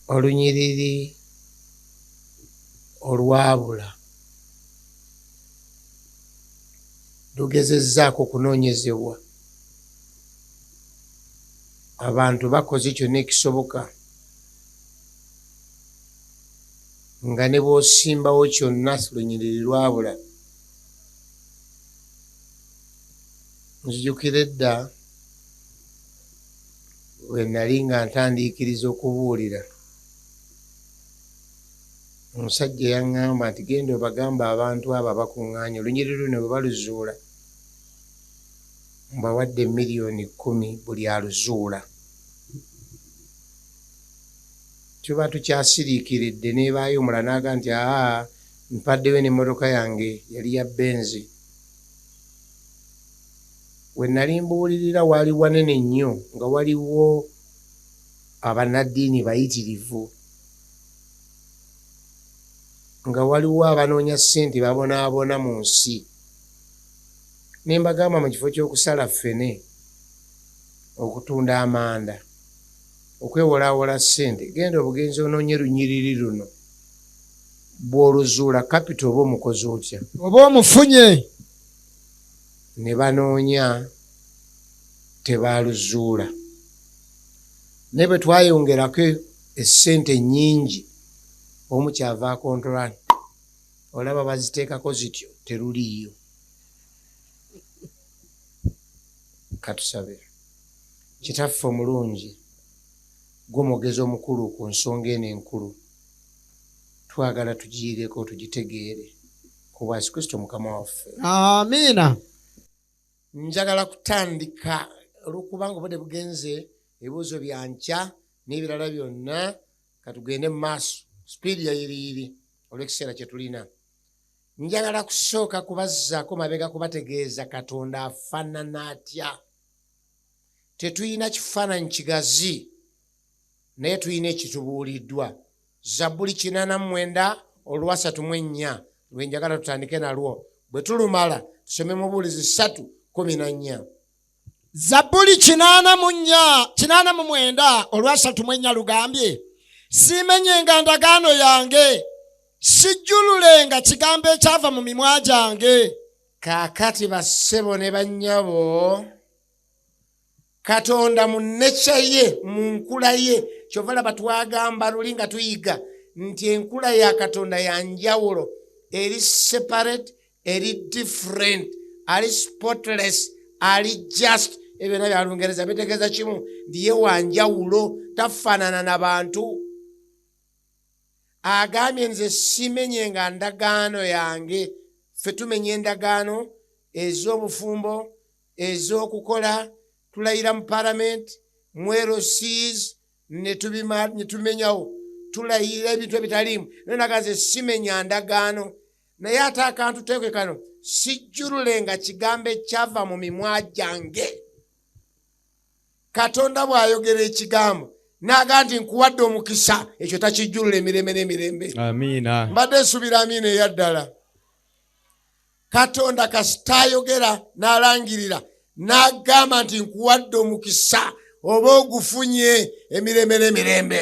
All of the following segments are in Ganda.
Olunyiriri olwabula lugezezzaako okunoonyezebwa. Abantu bakoze kyonna ekisoboka nga ne bw'osimbawo kyonna lunyiriri lwabula. Nzijukira edda bwe nali nga ntandiikiriza okubuulira, omusajja yaŋŋamba nti genda obagamba abantu abo abakuŋŋaanya olunyiriri luno bwe baluzuula mbawadde 10 miliyoni buli aluzuula. Tuba tukyasiriikiridde n'ebaayo omulala n'aga nti aa, mpaddeyo n'emmotoka yange yali ya Benz. We nali mbuulirira waali wanene nnyo nga waliwo abannaddiini bayitirivu, nga waliwo abanoonya ssente babonaabona mu nsi, ne mbagamba mu kifo ky'okusala ffene, okutunda amanda, okwewolaawola ssente, genda obugenzi onoonye lunyiriri luno. Bw'oluzuula capital oba omukozi otya? Oba omufunye. Ne banoonya tebaaluzuula, naye bwe twayongerako essente ennyingi, omu kyava akontola, olaba baziteekako zityo, teruliiyo. Katusabe. Kitaffe omulungi, gwe omwogezi omukulu ku nsonga eno enkulu, twagala tugiyigeko tugitegeere ku bwa Yesu Kristo Mukama waffe. Amiina. Njagala kutandika olwokubanga obudde bugenze, ebibuuzo byankya n'ebirala byonna. Katugende mu maaso speed ya yiriyiri olw'ekiseera kye tulina. Njagala kusooka kubazzaako mabega kubategeeza Katonda afaanana atya. Tetulina kifaananyi kigazi, naye tulina ekitubuuliddwa. Zabbuli 89 olwasatu mu ennya lwe njagala tutandike nalwo. Bwe tulumala tusome Mubuulizi 3:14. Zabbuli 84 89 olwasatu mu ennya lugambye, "Siimenyenga ndagaano yange, sijjululenga kigambo ekyava mu mimwa gyange." Kaakati bassebo ne bannyabo, Katonda mu nature ye, mu nkula ye, kyova laba twagamba luli nga tuyiga nti enkula ya Katonda ya njawulo, eri separate, eri different, ali spotless, ali just. Ebyo byonna bya Lungereza, bitegeeza kimu nti ye wanjawulo, tafaanana na bantu. Agambye, "Nze simenye nga ndagaano yange." Ffe tumenya endagaano ez'obufumbo, ez'okukola, tulayira mu palamenti, mu LCs, ne tumenyawo, tulayirira ebintu ebitaliimu. Naye naga, "Nze simenya ndagaano." Naye ate akantu teeke kano, "Sijjululenga kigambo ekyava mu mimwa gyange." Katonda bw'ayogera ekigambo n'aga nti nkuwadde omukisa, ekyo takijjulula emirembe n'emirembe. Amiina. Mbadde nsuubira amiina eya ddala. Katonda kasita ayogera n'alangirira n'agamba nti nkuwadde omukisa, oba ogufunye emirembe n'emirembe.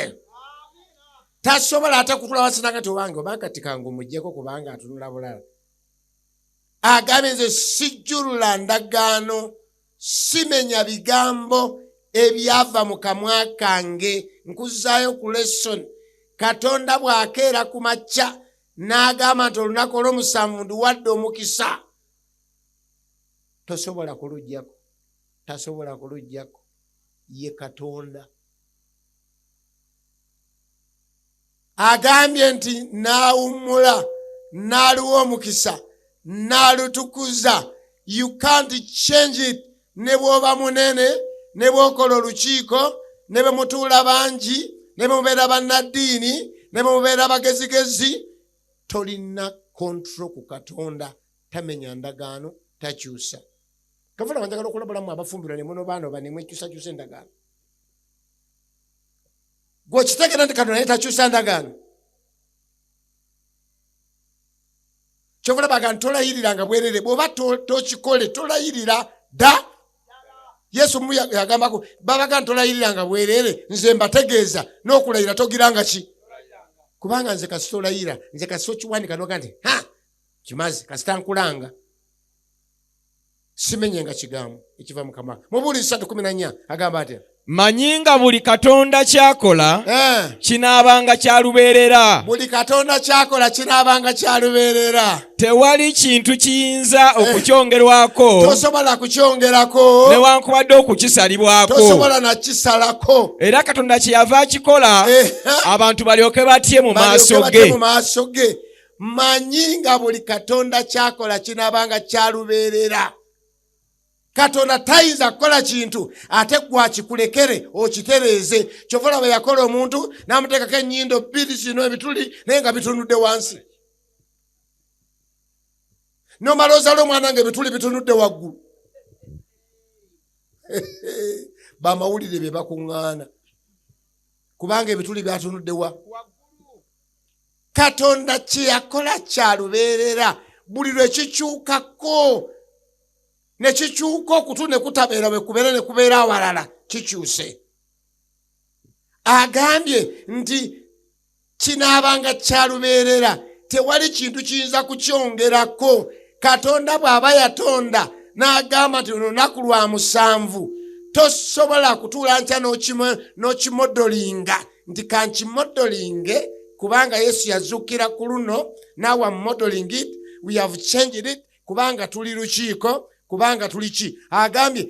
Tasobola ate kutula wasinanga nti owange oba kati kangu muggyeko kubanga atunula bulala. Agambye, "Nze sijjulula ndagaano, simenya bigambo ebyava mu kamwa kange." Nkuzaayo ku lesson. Katonda bw'akeera ku makya n'agamba nti olunaku olw'omusanvu nduwadde omukisa, tosobola kuluggyako, tasobola kuluggyako. Ye Katonda agambye nti n'awummula n'aluwa omukisa n'alutukuza. You can't change it. Ne bw'oba munene, ne bw'okola olukiiko, ne bwe mutuula bangi, ne bwe mubeera bannaddiini, ne bwe mubeera bagezigezi, tolina control ku Katonda. Tamenya ndagaano, takyusa. Kavula wanjagala okulabulamu abafumbirwa ne munobaanoba ne mwekyusakyusa endagaano. Gwekitegeera nti Katonda naye takyusa ndagaano. Kyovula baga nti tolayiriranga bwerere. Bw'oba tokikole, tolayirira dda. Yesu mu yagambako babaga ntolayiriranga bwereere, nze mbategeeza n'okulayira togiranga ki, kubanga nze kasita olayira, nze kasita okiwanika noga nti ha kimaze, kasita nkulanga simenyenga kigambo ekiva mukama. Mubuulizi 3:14 agamba atya? Manyi nga buli Katonda kyakola kinaabanga kya lubeerera. Buli Katonda kyakola kinaabanga kya lubeerera. Tewali kintu kiyinza okukyongerwako. Tosobola kukyongerako. Newankubadde okukisalibwako. Tosobola nakisalako. Era Katonda kyeyava akikola abantu balyoke batye mu maaso ge. Mu maaso ge. Manyi nga buli Katonda kyakola kinaabanga kya lubeerera. Katonda tayinza kukola kintu ate gwakikulekere okitereeze. Kyova olaba yakola omuntu n'amuteekako ennyindo bbiri zino ebituli naye nga bitunudde wansi, nomala ozala omwana nga ebituli bitunudde waggulu. Bamawulire be bakuŋŋaana kubanga ebituli byatunudde wa. Katonda kye yakola kya lubeerera, buli lwe kikyukako ne kikyuka okutu ne kutabeera bwe kubeera ne kubeera awalala kikyuse. Agambye nti kinaabanga kya lubeerera, tewali kintu kiyinza kukyongerako. Katonda bw'aba yatonda n'agamba nti lunaku lwa 7, tosobola kutuula nkya n'okimodolinga nti kankimodolinge kubanga Yesu yazuukira ku luno, now I'm modeling it, we have changed it kubanga tuli lukiiko, kubanga tuli ki. Agambye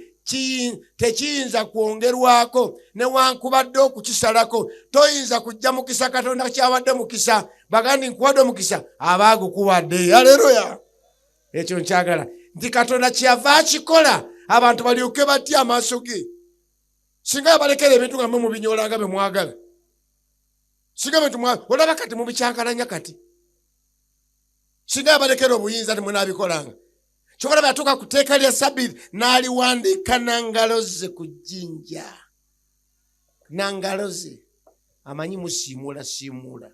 tekiyinza kwongerwako newankubadde okukisalako. Toyinza kujja mukisa Katonda kyawadde mukisa, bagandi nkuwadde omukisa aba agukuwadde. Haleluya! Ekyo nkyagala nti Katonda kyeyava akikola abantu balyoke batye amaaso ge. Singa yabalekera ebintu nga mwe mubinyola nga bwe mwagala, singa bintu olaba kati mubikyankalanya kati, singa yabalekera obuyinza temunabikolanga. Kyokka olaba yatuuka ku tteeka lya Ssabbiiti n'aliwandiika na ngalo ze ku jjinja, na ngalo ze. Amanyi musiimuula siimuula.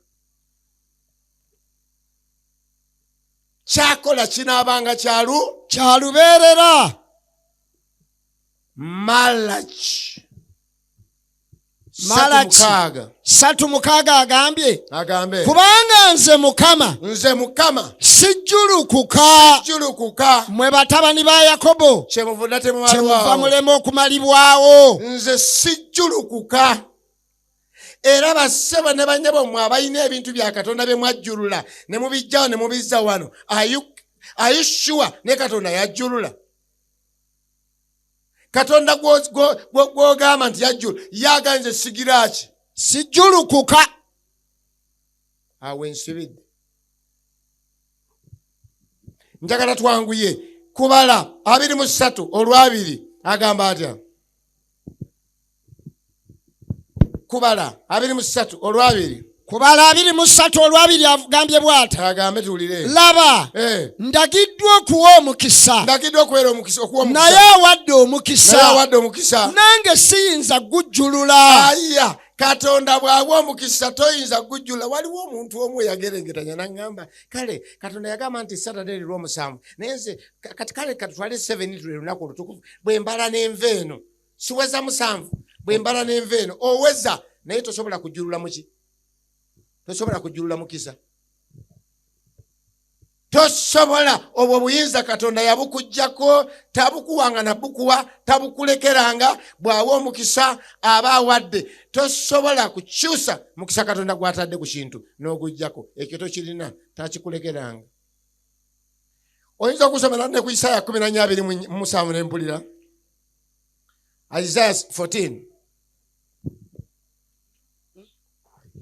Kyakola kinaabanga kya lubeerera. Malaki Malaki 3:6. 3:6 agambye, agambe, kubanga nze Mukama, nze Mukama, sijjulukuka, sijjulukuka, mmwe batabani ba Yakobo, kyemuvudde kyemuva temumalwawo, mulema okumalibwawo. Nze sijjulukuka. Era bassebo ne bannyabo mmwe abalina ebintu bya Katonda bye mwajjulula ne mubijjawo ne mubizza wano, are you sure ne Katonda yajjulula? Katonda gw'ogamba nti yajjula, yaga nze sigira ki? Sijjulukuka. Awo ensibidde. Njagala twanguye kubala 23:2 agamba atya? Kubala 23:2. Kubala 23:2 agambye bw'ati. Agambe tuwulire. Laba, ndagiddwa okuwa omukisa. Ndagiddwa okuweera omukisa, okuwa omukisa. Naye awadde omukisa. Naye awadde omukisa. Nange siyinza kugujjulula. Aya, Katonda bw'awa omukisa toyinza kugujjulula. Waliwo omuntu omu eyagerengetanya n'aŋŋamba, kale Katonda yagamba nti Saturday eri lw'omusanvu, naye nze kati kale katutwale 7 lwe lunaku olutukuvu, bwe mbala n'enva eno siweza 7, bwe mbala n'enva eno oweza, naye tosobola kujjulula muki, tosobola kujjulula mukisa, tosobola. Obwo buyinza Katonda yabukuggyako, tabukuwanga na bukuwa, tabukulekeranga. Bw'awa omukisa aba awadde, tosobola kukyusa mukisa Katonda gw'atadde ku kintu n'oguggyako. Ekyo tokirina, takikulekeranga. Oyinza okusomera ne ku Isaaya 14:27 ne mpulira. Isaiah 14.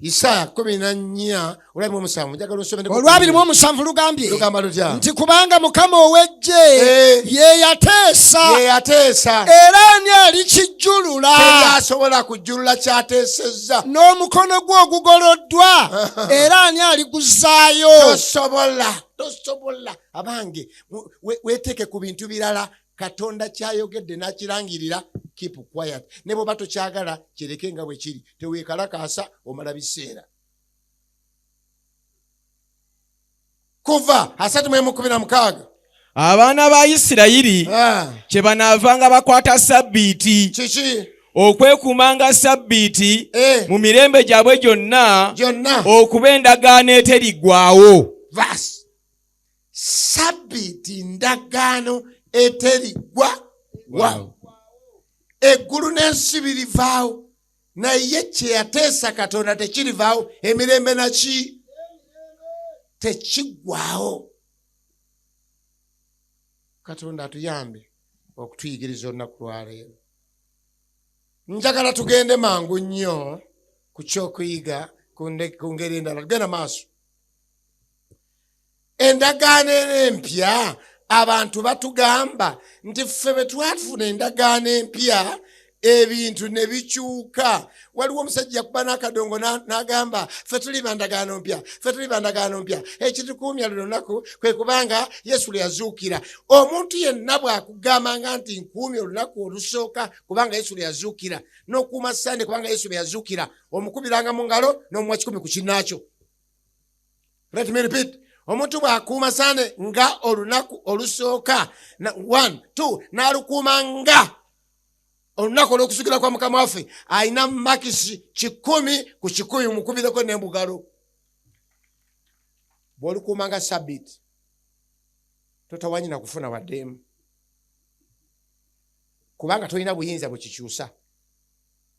Isaaya 14:27. Njagala osome ne ku Olwabiri mu omusanvu lugambye, lugamba lutya? Nti kubanga Mukama ow'eggye ye yateesa, ye yateesa, era ani alikijjulula? Teri asobola kujjulula kyateesezza. N'omukono gwe ogugoloddwa, era ani aliguzzaayo? Tosobola, tosobola. Abange, weeteeke ku bintu birala. Katonda kyayogedde n'akirangirira, keep quiet. Ne bw'oba tokyagala, kireke nga bwe kiri, teweekalakaasa, omala biseera. Kuva 31:16. Abaana ba Isirayiri kye banaavanga bakwata Sabbiiti, Kiki? okwekuumanga Sabbiiti Eh. mu mirembe gyabwe gyonna, Gyonna, okuba endagaano eteriggwaawo. Verse. Sabbiiti ndagaano eteriggwa wa. Eggulu n'ensi birivaawo, naye kye yateesa Katonda tekirivaawo emirembe naki, tekiggwaawo. Katonda atuyambe okutuyigiriza olunaku lwaleero. Njagala tugende mangu nnyo ku kyokuyiga ku ngeri endala. Tugenda maaso. Endagaano era empya, abantu batugamba nti ffe bwe twafuna endagaano empya ebintu ne bikyuka. Waliwo omusajja yakuba n'akadongo n'agamba, ffe tuli ba ndagaano mpya, ffe tuli ba ndagaano mpya, ekitukuumya luno lunaku kwe kubanga Yesu lwe yazuukira. Omuntu yenna bw'akugambanga nti nkuumye olunaku olusooka kubanga Yesu lwe yazuukira, n'okuuma Sande kubanga Yesu lwe yazuukira, omukubiranga mu ngalo n'omuwa 100 ku kinnaakyo. Let me repeat. Omuntu bw'akuuma Sande nga olunaku olusooka, 1, 2, n'alukuuma nga olunaku olw'okuzuukira kwa Mukama waffe, alina makisi 100 ku 100, mukubireko n'embugalo. Bw'olikuuma nga Sabbiiti, totawanyi na kufuna waddeemu, kubanga tolina buyinza bwekikyusa.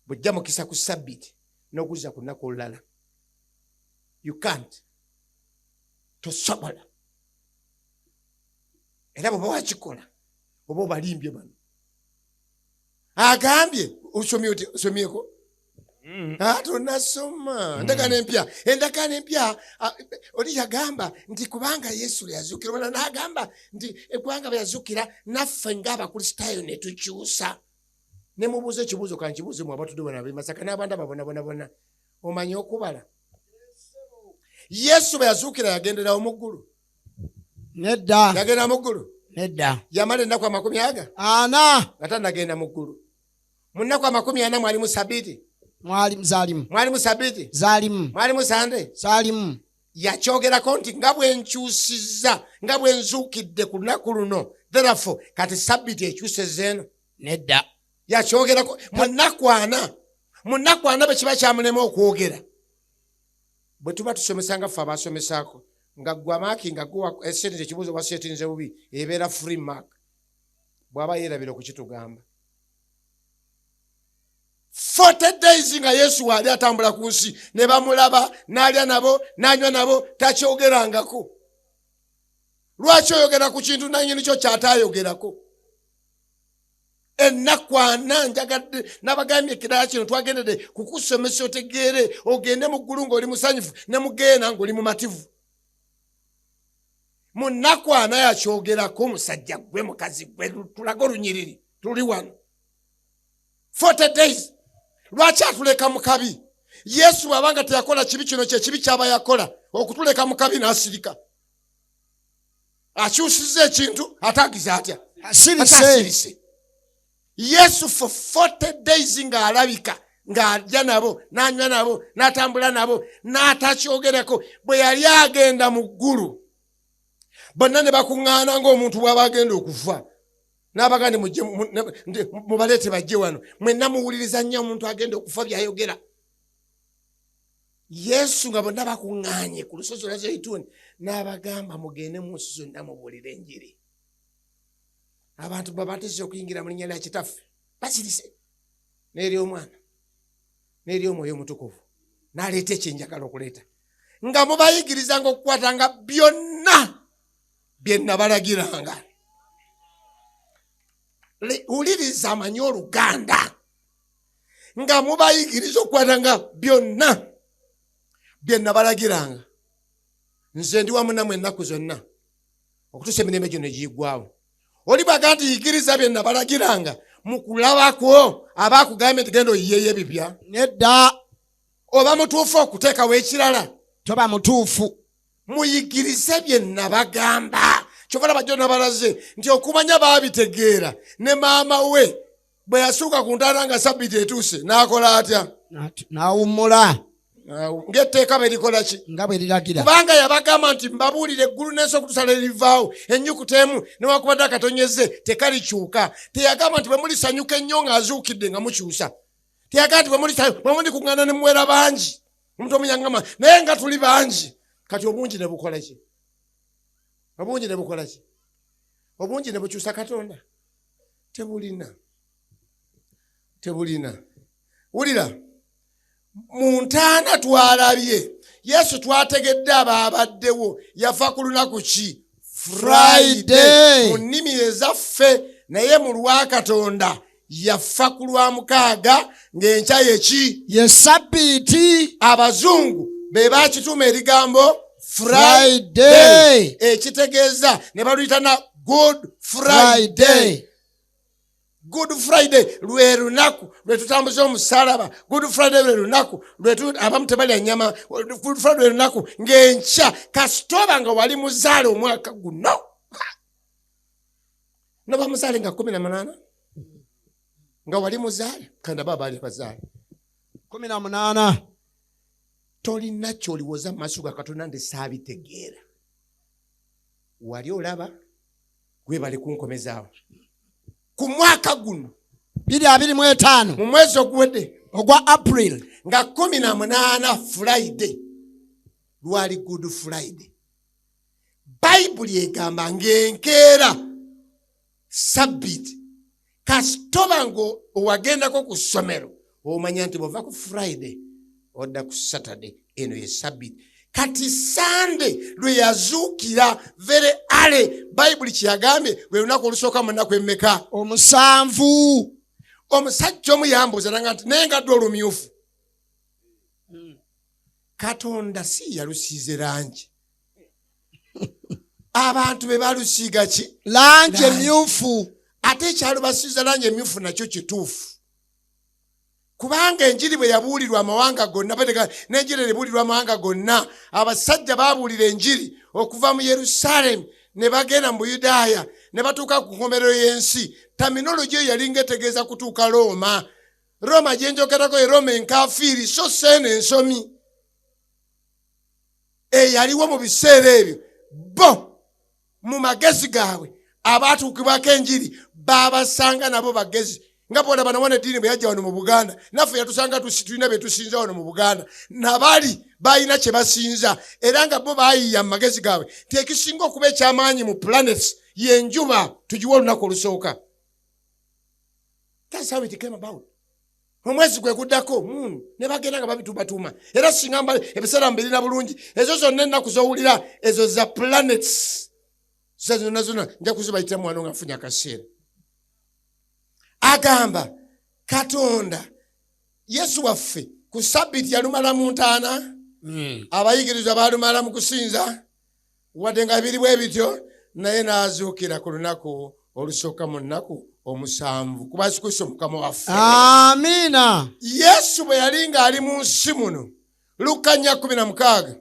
Bw'ojja mukisa ku Sabbiiti n'oguzza ku lunaku olulala, you can't, tosobola. Era bw'oba wakikola oba obalimbye bano. Agambye osomye oti, osomyeko? Tonasoma ndagaano empya. Endagaano empya, oli yagamba nti kubanga Yesu lwe yazuukira, omulala n'agamba nti kubanga bwe yazuukira naffe ng'Abakristaayo ne tukyusa. Ne mubuuza ekibuuzo, kankibuuze mu abatudde bano ab'e Masaka n'abantu ababonabonabona, omanyi okubala? Yesu bwe yazuukira yagenderawo mu ggulu? Nedda. Yagenda mu ggulu? Nedda. Yamala ennaku amakumi aga? Ana. Nga tannagenda mu ggulu. Mu nnaku 40 mwalimu Sabbiiti? Mwalimu, zaalimu. Mwalimu Sabbiiti? Zaalimu. Mwalimu Sande? Zaalimu. Yakyogerako nti nga bwe nkyusizza, nga bwe nzuukidde ku lunaku luno, therefore kati Sabbiiti ekyusezza eno? Nedda. Yakyogerako mu nnaku 40. Mu nnaku 40 bwe kiba kyamulema okwogera. Bwe tuba tusomesa nga ffe abasomesaako, nga ggwe amaaki nga gwe esetinze ekibuuzo wasetinze bubi, ebeera free mark bw'aba yeerabira okukitugamba. 40 days nga Yesu waali atambula ku nsi, ne bamulaba n'alya nabo n'anywa nabo, takyogerangako. Lwaki oyogera ku kintu nannyini kyo ky'ataayogerako? Ennaku 40, njagadde nabagambye ekirala kino twagendedde kukusomesa otegeere, ogende mu ggulu ng'oli musanyufu ne mugeena ng'oli mumativu. Mu nnaku 40 yakyogerako. Musajja gwe, mukazi gwe, tulage olunyiriri tuli wano. 40 days, lwaki atuleka mu kabi? Yesu bw'abanga teyakola kibi, kino kyekibi kyaba yakola okutuleka mu kabi n'asirika. Akyusiza ekintu ate agize atya? Asirise. Asirise. Yesu for 40 days ng'alabika, ng'alya nabo, n'anywa nabo, n'atambula nabo, n'atakyogerako. Bwe yali agenda mu ggulu, bonna ne bakuŋŋaana ng'omuntu bw'aba agenda okufa, n'abaga nti mujje nti mubaleete bajje wano mwenna muwuliriza nnyo omuntu agenda okufa by'ayogera. Yesu nga bonna bakuŋŋaanye ku lusozi lwa Zeyituuni, n'abagamba, mugende mu nsi zonna mubuulire enjiri, abantu babatize okuyingira mu linnya lya Kitaffe, basirise, n'ery'Omwana n'ery'Omwoyo Omutukuvu. N'aleeta ekyenjagala okuleeta, nga mubayigirizanga okukwatanga byonna bye nabalagiranga. Wuliriza, amanyi Oluganda, nga mubayigiriza okukwatanga byonna bye nabalagiranga. Nze ndi wamu nammwe ennaku zonna okutuusa emirembe gyonna egiyiggwawo. Oli bwaga nti yigiriza bye nabalagiranga, mu kulabako aba akugambye nti genda oyiyeeyo ebipya? Nedda. Oba mutuufu okuteekawo ekirala? Toba mutuufu. Muyigirize bye nabagamba. Kyova laba jjo nabalaze nti okumanya baabitegeera, ne maama we bwe yasuuka ku ntaana nga Sabbiiti etuuse, n'akola atya? N'awummula. Ng'etteeka bwe likola ki? Nga bwe liragira. Kubanga yabagamba nti mbabuulira eggulu n'ensi okutuusa lwe livaawo, ennyukuta emu newakubadde akatonyeze tekalikyuka. Teyagamba nti bwe mulisanyuka ennyo ng'azuukidde nga mukyusa. Teyagamba nti bwe mulikuŋŋaana ne muwera bangi. Omuntu omu yangamba naye nga tuli bangi. Kati obungi ne bukola ki? Obungi ne bukola ki? Obungi ne bukyusa Katonda? Tebulina. Tebulina. Wulira, mu ntaana twalabye Yesu, twategedde abaabaddewo, yafa ku lunaku ki? Friday. Mu nnimi ezaffe, naye mu lwa Katonda yafa ku lwa mukaaga ng'enkya yeki? Ye Sabbiiti. Abazungu be bakituuma erigambo Friday. Friday, ekitegeeza ne baluyita na Good Friday. Friday. Good Friday lwe lunaku lwe tutambuza omusalaba. Good Friday lwe lunaku abamu tebalya nnyama. Good Friday lwe lunaku ng'enkya kasitoba nga wali muzaale omwaka guno. Ha! Noba muzaale nga 18 nga wali muzaale, kandi aba baali abazaale 18. Tolina kyoliwoza mu maaso ga Katonda nti saabitegeera. Wali olaba gwebale kunkomezaawo ku mwaka guno 2025, mu mwezi oguwedde ogwa April, nga 18 Friday lwali Good Friday. Bayibuli egamba ng'enkeera Sabbiiti. Kasitoba ng'owagendako ku ssomero omanya nti bw'ova ku Friday odda ku Saturday, eno ye Sabbiiti. Kati Sande lwe yazuukira very early, Bayibuli kyeyagambye lwe lunaku olusooka mu nnaku emmeka? 7. Omusajja omu yambuuza nanga nti naye nga dde olumyufu. Katonda si yalusiize langi, abantu be balusiiga ki? Langi Langi. emyufu. Ate ekyalubasiiza langi emyufu nakyo kituufu, kubanga enjiri bwe yabuulirwa amawanga gonna, batega n'enjiri ebuulirwa amawanga gonna, abasajja baabuulira enjiri okuva mu Yerusaalemi ne bagenda mu Buyudaaya ne batuuka ku nkomerero y'ensi. Terminology eyo yalinga etegeeza kutuuka Rooma. Rooma gye njogerako ye Rooma enkafiiri, so seeno ensomi eyaliwo mu biseera ebyo. Bo mu magezi gaabwe abaatuukibwako enjiri baabasanga nabo bagezi, nga bwolaba nawana eddiini bwe yajja wano mu Buganda, naffe yatusanga tulina bye tusinza wano mu Buganda, nabali balina kye basinza, era nga bo baayiiya mu magezi gaabwe nti ekisinga okuba ekyamaanyi mu planets y'enjuba, tugiwe olunaku olusooka. That's how it came about. Omwezi gwe guddako moon, ne bagenda nga babituumatuuma. Era singa ebiseera mbirina bulungi, ezo zonna ennaku z'owulira ezo za planets zo zonna zonna nja kuzibayitiramu wano nga nfunye akaseera. Agamba Katonda Yesu waffe ku Sabbiiti yalumala mu ntaana, abayigirizwa baalumala mu kusinza, wadde nga biri bwe bityo, naye n'azuukira ku lunaku olusooka mu nnaku 7. Kuba Kristo Mukama waffe. Amiina. Yesu bwe yali ng'ali mu nsi muno, Luka 4:16.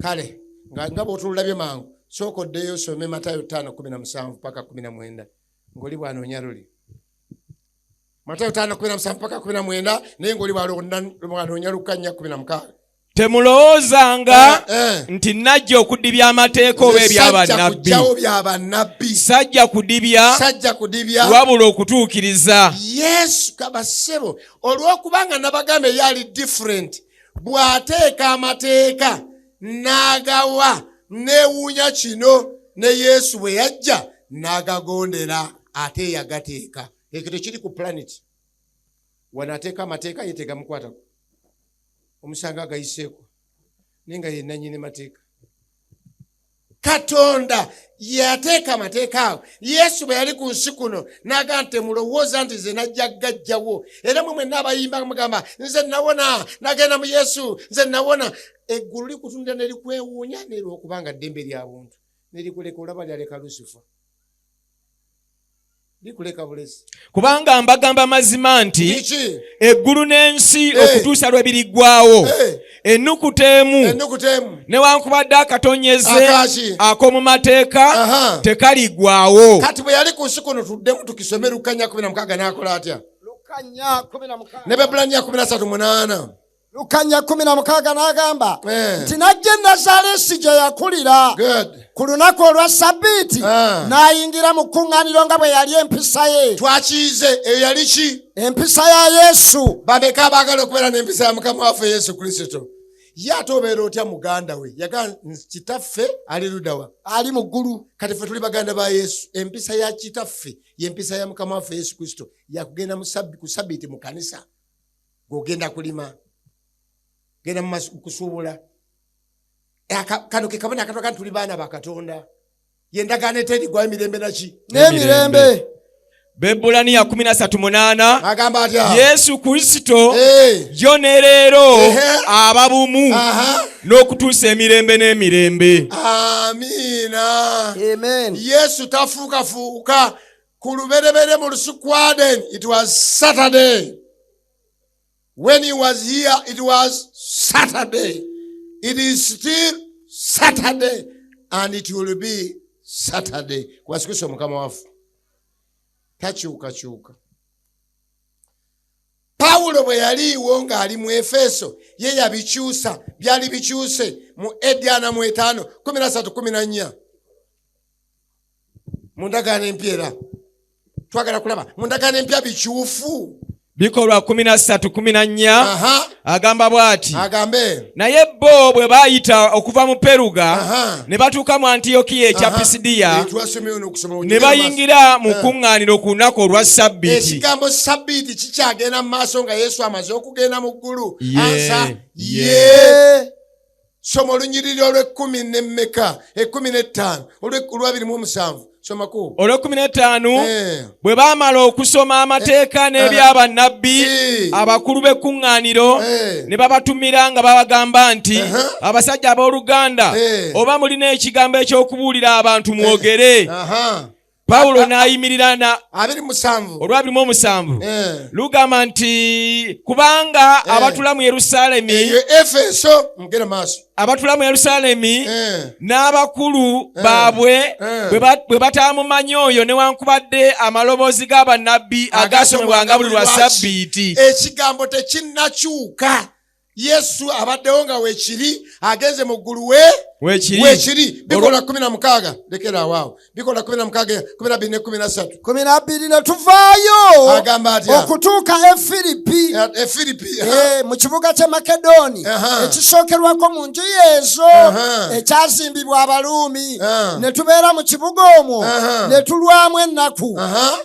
Kale nga bw'otululabye mangu, sooka oddeyo osome Matayo 5:17 paka 19, ng'oli bw'anoonya luli. Matayo 5:17 paka 19, naye ng'oli bw'anoonya Luka 4:16. Temulowoozanga nti najja okudibya amateeka oba Sajja ebyabannabbi. kujjawo bya bannabbi. Sajja kudibya, Sajja kudibya, wabula okutuukiriza. Yesu kabassebo, olw'okubanga nabagamba eyali different, bw'ateeka amateeka n'agawa, neewuunya kino ne Yesu bwe yajja n'agagondera ate yagateeka. Ekyo tekiri ku planet. Wano ateeka amateeka ye tegamukwatako, omusanga agayiseeko, naye nga ye nannyini mateeka. Katonda yateeka amateeka ago. Yesu bwe yali ku nsi kuno n'agamba nti temulowooza nti nze najja gajjawo. Era mwe mwenna abayimba mugamba nze nawona, nagenda mu Yesu, nze nawona. Eggulu likutundira ne likwewuunya, naye lw'okubanga ddembe lya buntu ne likuleka. Olaba lyaleka Lusifa, likuleka bulezi. Kubanga mbagamba mazima nti Kiki? eggulu n'ensi okutuusa lwe biriggwawo, ennukuta emu ennukuta emu newankubadde akatonyeze Akaki? ak'omu mateeka tekaliggwawo. Kati bwe yali ku nsi kuno, tuddemu tukisome Luka 4:16, n'akola atya? Luka 4:16. Ne Baebbulaniya 13:8. Luka 4:16 n'agamba Eh. nti n'ajja e Nazaalesi gye yakulira Good. ku lunaku olwa Sabbiiti, Ah. n'ayingira mu kkuŋŋaaniro nga bwe yali empisa ye. Twakiyize, eyo yali ki? Empisa ya Yesu. Bameka abaagala okubeera n'empisa ya Mukama waffe Yesu Kristo? Ye ate obeera otya muganda we? Yagamba kitaffe ali luddawa? Ali mu ggulu. Kati ffe tuli baganda ba Yesu. Empisa ya kitaffe yempisa ya Mukama waffe Yesu Kristo, yakugenda ku Sabbiiti mu kanisa. Ng'ogenda kulima, genda mu kusuubula. Kano ke kabona akatwaga nti tuli baana ba Katonda. Yendagaano eterigwayo mirembe naki? N'emirembe. Baebbulaniya 13:8. Agamba atya? Yesu Kristo Eh. yo ne leero Ehe. aba bumu n'okutuusa emirembe n'emirembe. Amiina. Amen. Yesu tafuukafuuka. Ku lubereberye mu lusuku Aden, it was Saturday. When he was here, it was Saturday. It is still Saturday and it will be Saturday. Kwa Kristo Mukama waffe takyukakyuka. Pawulo bwe yaliiwo ng'ali mu Efeso, ye yabikyusa, byali bikyuse mu AD 45, 13, 14 mu ndagaano empya. Era twagala kulaba mu ndagaano empya bikyufu. Bikolwa 13:14. Agamba bw'ati: Agambe. Naye bo bwe baayita okuva mu Peruga ne batuuka mu Antiyokiya ekya Pisidiya, Twasomyeyo n'okusoma. ne bayingira mu kuŋŋaaniro ku lunaku olwa Sabbiiti. Ekigambo Sabbiiti kikyagenda mu maaso nga Yesu amaze okugenda mu ggulu? Ye, Answer. ye. Ye. Soma olunyiriri olw'ekkumi nemmeka, 15, olw'27, somako. Olw'e15. Eh. Bwe baamala okusoma amateeka n'ebyabannabbi, abakulu b'ekkuŋŋaaniro ne babatumira nga babagamba nti, "Abasajja abooluganda, oba mulina ekigambo eky'okubuulira abantu, mwogere." Pawulo n'ayimirira na 27. Olw'27 lugamba nti, "Kubanga abatula mu Yerusaalemi, Eyo Efeso, mugenda maaso. abatula mu Yerusaalemi n'abakulu baabwe bwe bataamumanyi oyo, newankubadde amaloboozi g'abannabbi agasomebwanga buli lwa Sabbiiti." Ekigambo tekinnakyuka. Yesu abaddewo nga weekiri, agenze mu ggulu we Weekiri. Weekiri. Bikola 16, lekera awaawo. Bikola 16, 12 ne 13. 12, ne tuvaayo Agamba atya? okutuuka e Firipi, E Firipi. mu kibuga ky'e Makedoni ekisookerwako mu njuyi ezo, ekyazimbibwa Abaluumi. Ne tubeera mu kibuga omwo ne tulwamu ennaku.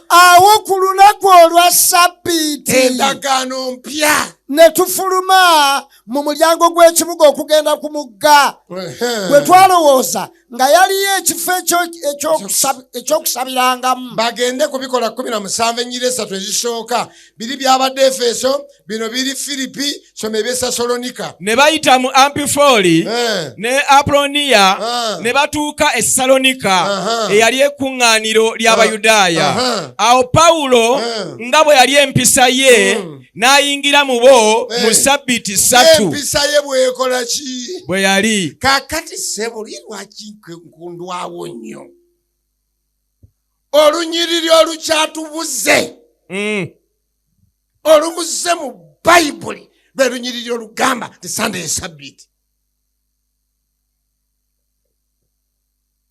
Awo ku lunaku olwa Sabbiiti, Endagaano mpya, ne tufuluma mu mulyango gw'ekibuga okugenda ku mugga bwe twalowooza nga yaliyo ekifo ekyokusabirangamu. Bagende kubikola 17, ennyiriri esatu ezisooka. Biri byabadde Efeso, bino biri Firipi. Soma ebyesasolonika. Ne bayita mu Ampifoli ne Apoloniya ne batuuka e Salonika, eyali ekkuŋŋaaniro ly'Abayudaaya. Awo Pawulo, nga bwe yali empisa ye, n'ayingira mu bo mu sabbiiti 3. Empisa ye bwekola ki? Bwe yali. Kaakati ssebo, li lwaki nkundwawo nnyo olunyiriri olukyatubuze, olumuze mu Bayibuli, lwe lunyiriri olugamba nti Sande esabbiiti?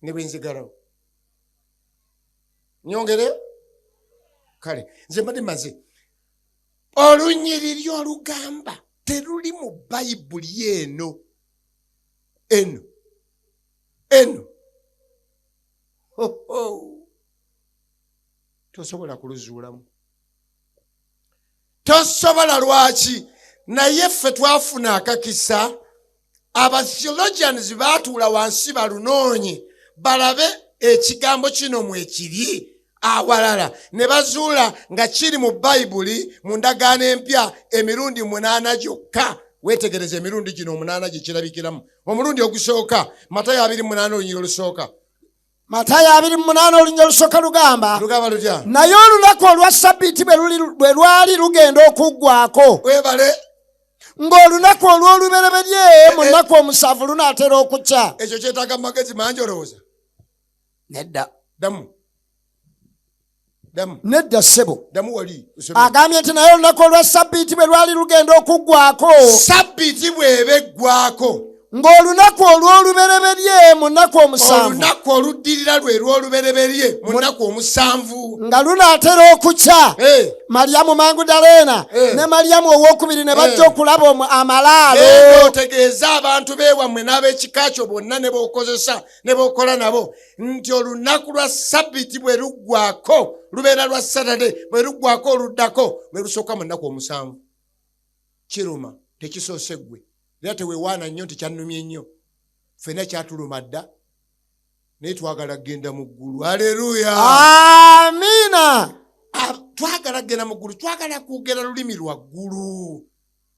Ne bwenzigalawo nyongere. Kale nze mbadde maze. Olunyiriri olugamba teruli mu Bayibuli eno eno eno. Ho, ho. Tosobola kuluzuulamu, tosobola. Lwaki? Naye ffe twafuna akakisa, abatheologians baatuula wansi balunoonye, balabe ekigambo kino mwekiri awalala, ne bazuula nga kiri mu Bayibuli mu ndagaano empya emirundi munaana gyokka. Weetegereza emirundi gino omunaana gye kirabikiramu. Omulundi ogusooka, Matayo 28, olunyiriri olusooka. Matayo 28, olunyiriri olusooka lugamba: Lugamba lutya? Naye olunaku olwa Sabbiiti bwe lwali lugenda okuggwako, Webale. ng'olunaku olw'olubereberye mu nnaku 7 lunaatera okukya. Ekyo kyetaaga mu magezi mangi, olowooza? Nedda. Ddamu. Nedda ssebo. Agambye nti naye olunaku olwa sabbiiti bwe lwali lugenda okuggwako, Sabbiiti bw'eba eggwako, ng'olunaku olw'olubereberye mu nnaku omusanvu, olunaku oluddirira lwe lw'olubereberye mu nnaku omusanvu, nga lunaatera okukya, Malyamu Magudaleena ne Malyamu owokubiri ne bajja okulaba amalaalo. Genda otegeeze abantu beewammwe n'ab'ekika kyo bonna ne b'okozesa ne b'okola nabo nti olunaku lwa sabbiiti bwe luggwako lubeera lwa Saturday, bwe luggwako oluddako lwe lusooka mu nnaku omusanvu. Kiruma tekisoose ggwe, era teweewaana nnyo nti kyannumye nnyo. Ffenna kyatuluma dda, naye twagala kugenda mu ggulu. Aleluya, amiina. Twagala kugenda mu ggulu, twagala kwogera lulimi lwa ggulu.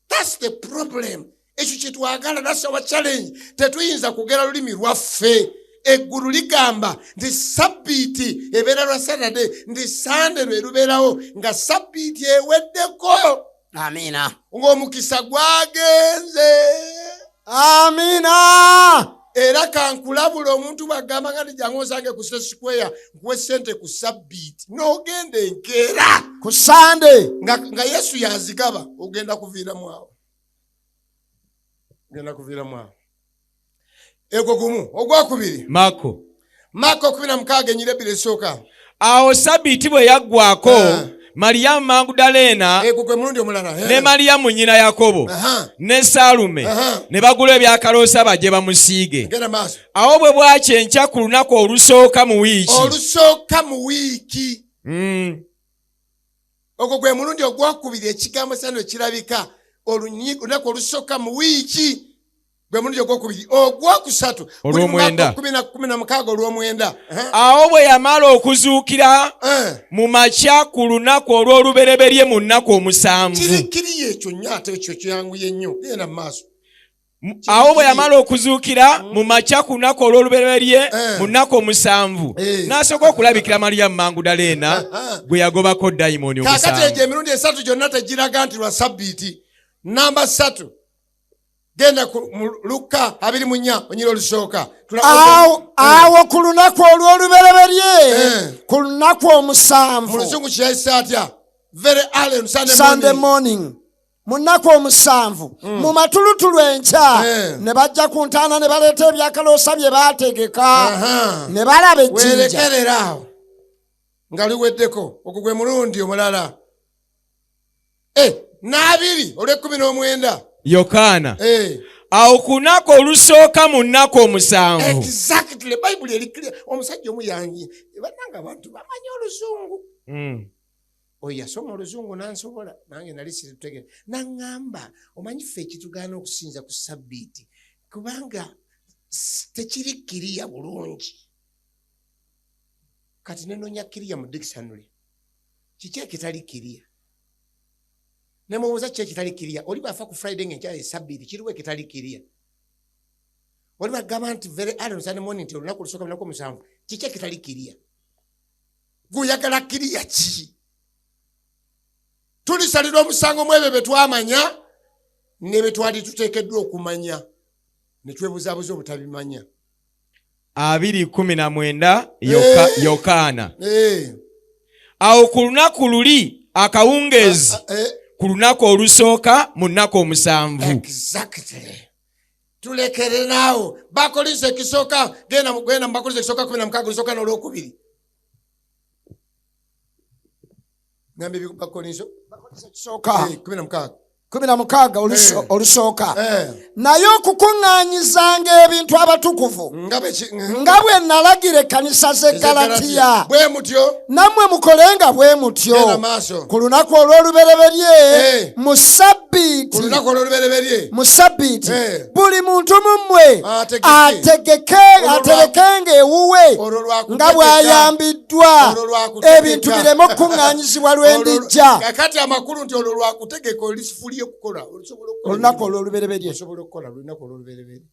That's the problem. Ekyo kyetwagala, that's our challenge. Tetuyinza kwogera lulimi lwaffe. Eggulu ligamba nti sabbiiti ebeera lwa Saturday, nti Sande lwe lubeerawo nga sabbiiti eweddeko. Amiina. Ng'omukisa gwagenze. Amiina. Era kankulabula, omuntu bw'agamba nga nti jangu onsange ku State Square nkuwe ssente ku sabbiiti, n'ogenda enkeera ku Sande nga Yesu yazigaba, ogenda kuviiramu awo, ogenda kuviiramu awo. Egwo gumu. Ogwokubiri, Mako. Mako 16, enyira ebbiri esooka. Awo sabbiiti bwe yaggwako, Mariyamu Magudaleena Egwo gwe mulundi omulala. ne Mariyamu nnyina Yakobo ne Saalume ne bagula ebyakaloosa bajje bamusiige. Genda maaso. Awo bwe bwakya enkya ku lunaku olusooka mu wiiki, Olusooka mu wiiki. Ogwo gwe mulundi ogwokubiri ekigambo sano kirabika, olunaku olusooka mu wiiki gwe mulundi ogwokubiri. Ogwokusatu guli mu Olw'omwenda. Mako 16 olw'omwenda. Awo bwe yamala okuzuukira mu makya ku lunaku olw'olubereberye mu nnaku omusanvu, Kiri kiriyo ekyo nnyo, ate ekyo kyanguye nnyo. Genda mu maaso. Awo bwe yamala okuzuukira mu makya ku lunaku olw'olubereberye mu nnaku omusanvu, n'asooka okulabikira Mariyamu Magudaleena gwe yagobako dayimooni Kaakati egyo omusanvu. emirundi esatu gyonna tegiraga nti lwa sabbiiti. Namba 3, genda mu Lukka 24, onyira olusooka. Awo ku lunaku olw'olubereberye ku lunaku Mu omusanvu, luzungu kiyayise atya? Very early on Sunday Sunday morning. morning, mu nnaku omusanvu, mu matulutulu enkya, ne bajja ku ntaana ne baleeta ebyakaloosa bye baategeka, ne balaba ejjinja. Werekerera awo nga liweddeko. Ogwo gwe mulundi omulala. N'abiri olw'ekumi n'omwenda. Yokaana. Awo ku lunaku olusooka mu nnaku omusanvu, Exactly, Bayibuli eri clear. Omusajja omu yangi, bannanga abantu bamanyi oluzungu, oyo yasoma oluzungu nansobola, nange nali situtegere, naŋŋamba, omanyi ffe ekitugaana okusinza ku sabbiiti kubanga tekiri clear bulungi. Kati nenonya clear mu dictionary, kiki ekitali clear? Nemubuuza kiki ekitali clear. Oli bwafa ku Friday nga enkyala esabbiiti, kiriwo ekitali clear? Oli bagamba nti very early on Sunday morning, nti olunaku olusooka lunaku omusanvu, kiki ekitali clear? Gweoyagala clear ki? Tulisalira omusango mu ebyo bye twamanya ne bye twali tuteekeddwa okumanya ne twebuzaabuza obutabimanya. 2:19, Yokaana. Awo ku lunaku luli akawungeezi, ku lunaku olusooka mu nnaku omusanvu. Exactly, tulekere naawo. Bakolinso ekisooka, genda mu Bakolinso ekisooka 16, olusooka n'olwokubiri. Ngambye Bakolinso Ekisooka. 16. 16 olusooka. Naye okukuŋŋaanyizanga ebintu abatukuvu, Nga nga bwe nalagira ekkanisa z'e Galatiya, bwe mutyo nammwe mukolenga bwe mutyo. Genda maaso. Ku lunaku olw'olubereberye mu Ku sabbiiti, lunaku olw'olubereberye mu sabbiiti, buli muntu mu mmwe Ategeke. ategeke, aterekenga ewuwe Olwo lwakutegeka. nga bw'ayambiddwa, Olwo lwakutegeka. ebintu bireme okukuŋŋaanyizibwa lwe ndijja. Kakati amakulu nti olwo lwakutegeka, olisifuliye okukola, osobola okukola. Olunaku olw'olubereberye. Osobola okukola lunaku olw'olubereberye.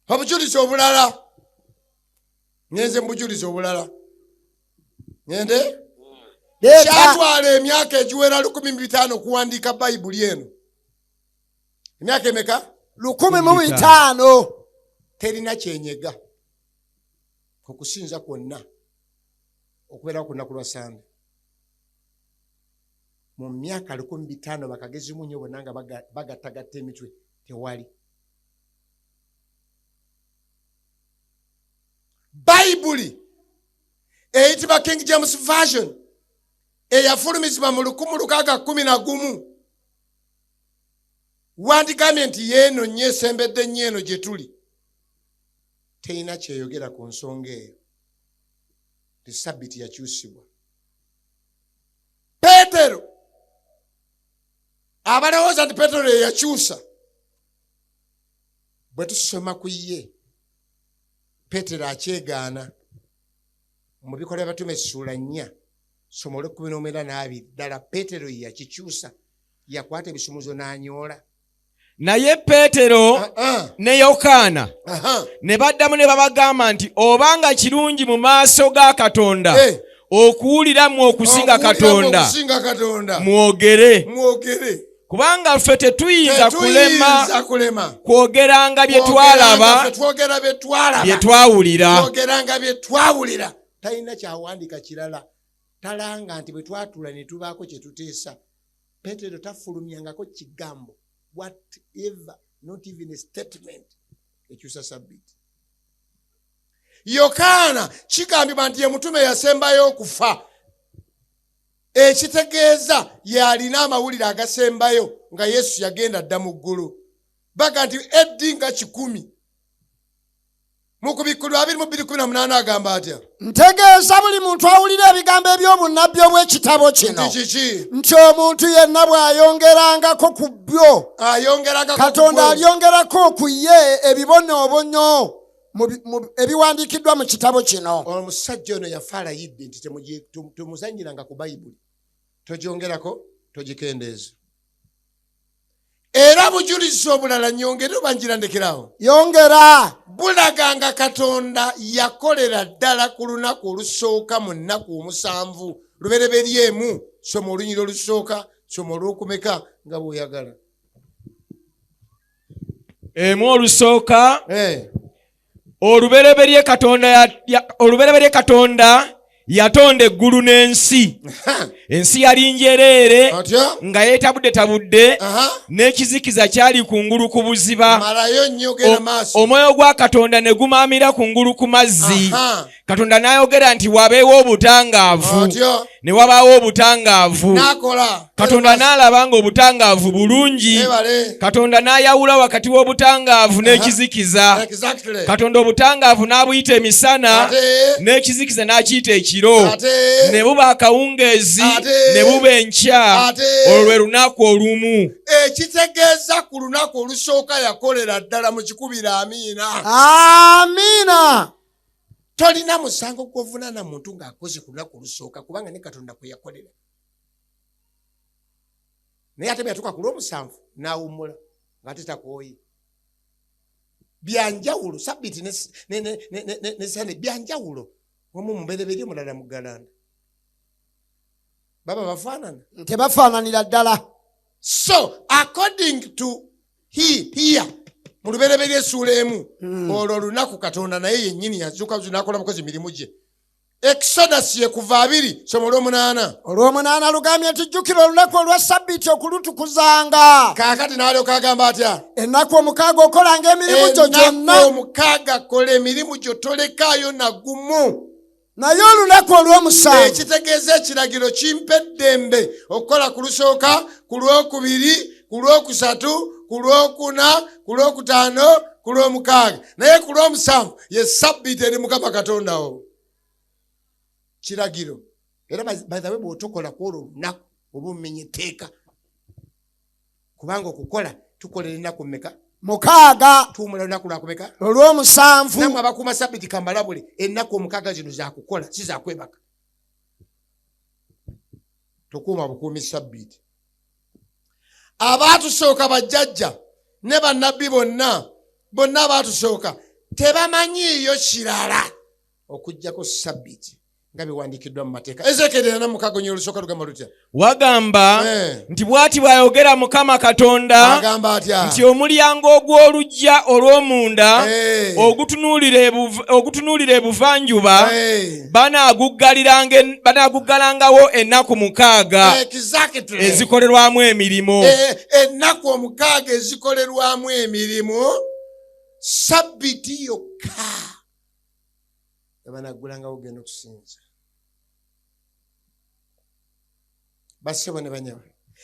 Obujulizi obulala, ngenze mu bujulizi obulala, ngende. Leeta. Kyatwala emyaka egiwera 1500 okuwandiika Bayibuli eno. Emyaka emeka? 1500. Terina kyenyega okusinza kwonna. Okubeerawo ku lunaku lwa Sande mu myaka 1500 bakagezimu nnyo bonna nga bagattagatta emitwe, tewali. Bayibuli eyitibwa King James Version eyafulumizibwa mu 1611, wandigambye nti yeeno nnyo esembedde nnyo eno gye tuli, terina kyeyogera ku nsonga eyo nti Sabbiti yakyusibwa. Peetero, abalowooza nti Peetero yeyakyusa, bwe tusoma ku ye, Peetero akyegaana mu Bikolwa By'Abatume essuula 4, soma olw'ekkumi n'omwenda n'abiri. Ddala Peetero ye yakikyusa, yakwata ebisumuzo n'anyoola. Naye Peetero ne Yokaana ne baddamu ne babagamba nti, obanga kirungi mu maaso ga Katonda okuwulira mmwe okusinga Okuwulira mmwe Katonda, okusinga Katonda, mwogere. Mwogere. Kubanga ffe tetuyinza kulema Tetuyinza kulema kwogeranga bye Twogeranga twalaba, ffe twogera bye twalaba, bye twawulira. Twogeranga bye twawulira. Talina kyawandiika kirala, talanga nti bwe twatula ne tubaako kye tuteesa. Peetero tafulumyangako kigambo whatever, not even a statement ekyusa Sabbiiti. Yokaana kigambibwa nti ye mutume yasembayo okufa, ekitegeeza yalina amawulire agasembayo nga Yesu yagenda dda mu ggulu. Baga nti eddi nga 100. Mu Kubikkulwa 22:18 agamba atya? Ntegeeza buli muntu awulira ebigambo eby'obunnabbi obw'ekitabo kino Nti kiki? nti omuntu yenna bw'ayongerangako ku byo, Ayongerangako ku Katonda byo. alyongerako ku ye ebibonyoobonyo ebiwandiikiddwa mu kitabo kino. Omusajja ono yafa alayidde nti temuzannyiranga ku Bayibuli, togyongerako, togikendeeza. Era bujulizi obulala, nyongere oba ngira ndekerawo? Yongera. Bulaga nga Katonda yakolera ddala ku lunaku olusooka mu nnaku 7. Lubereberye 1, soma olunyiriri olusooka, soma olwokumeka nga bw'oyagala. 1 olusooka. Olubereberye Katonda olubereberye Katonda yatonda eggulu n'ensi. Ensi yali njereere, Atya? nga yeetabuddetabudde, n'ekizikiza kyali kungulu ku buziba. Malayo nnyo, genda maaso. Omwoyo gwa Katonda ne gumaamira kungulu ku mazzi. Katonda n'ayogera nti, wabeewo obutangaavu. Atya? Ne wabaawo obutangaavu. N'akola. Katonda n'alaba ng'obutangaavu bulungi. Ebale. Katonda n'ayawula wakati w'obutangaavu n'ekizikiza. Katonda obutangaavu n'abuyita emisana, n'ekizikiza n'akiyita ekiro. Ne buba akawungeezi, ne buba enkya. Olwo lwe lunaku olumu. Ekitegeeza ku lunaku olusooka yakolera ddala. Mu kikubira amiina. Amiina. Tolina musango gw'ovunaana muntu ng'akoze ku lunaku olusooka, kubanga ne Katonda kwe yakolera. Naye ate bwe yatuuka ku lw'omusanvu n'awummula ng'ate takooye. Byanjawulo, Sabbiiti ne Sande byanjawulo. Omu mubereberye, omulala muggalanda, baba bafaanana? Tebafaananira ddala. So according to he here mu Lubereberye essuula 1, olwo olunaku Katonda naye yennyini yazuuka n'akola bukozi mirimu gye. Exodus ye kuva 2, soma olw'omunaana. Olw'omunaana lugambye nti, jjukira olunaku olwa Sabbiiti okulutukuzanga. Kaakati n'alyoka agamba atya? Ennaku 6 okolanga emirimu gyo Ennaku gyonna, 6 kola emirimu gyo, tolekaayo nagumu, naye olunaku olw'omusanvu. Ekitegeeza ekiragiro kimpa eddembe okukola ku lusooka, ku lwokubiri, ku lwokusatu, ku lwokuna, ku lwokutaano, ku lwomukaaga, naye ku lw'omusanvu ye Sabbiiti eri Mukama Katonda wo. Kiragiro. Era by the way, bw'otokola ku olwo olunaku oba omenya etteeka, kubanga okukola tukolera ennaku mmeka? 6. Tuwumula lunaku lwakumeka? Olw'omusanvu. Nammwe abakuuma Sabbiiti, kambalabule, ennaku 6 zino zakukola, si zakwebaka. Tokuuma bukuumi Sabbiiti. Abaatusooka, bajjajja ne bannabbi bonna bonna abaatusooka, tebamanyiiyo kirala okuggyako Sabbiiti. Nga biwandiikiddwa mu mateeka. Ezeekyeri 46 olusooka lugamba lutya? Wagamba nti bw'ati bw'ayogera Mukama Katonda. Agamba atya? Nti omulyango ogw'oluggya olw'omunda ogutunuulira ebuvanjuba banaaguggalangawo ennaku 6 ezikolerwamu emirimu. Ennaku 6 ezikolerwamu emirimu, sabbiti yokka ebanaaggulangawo genda okusinza. Bassebo ne bannyabo,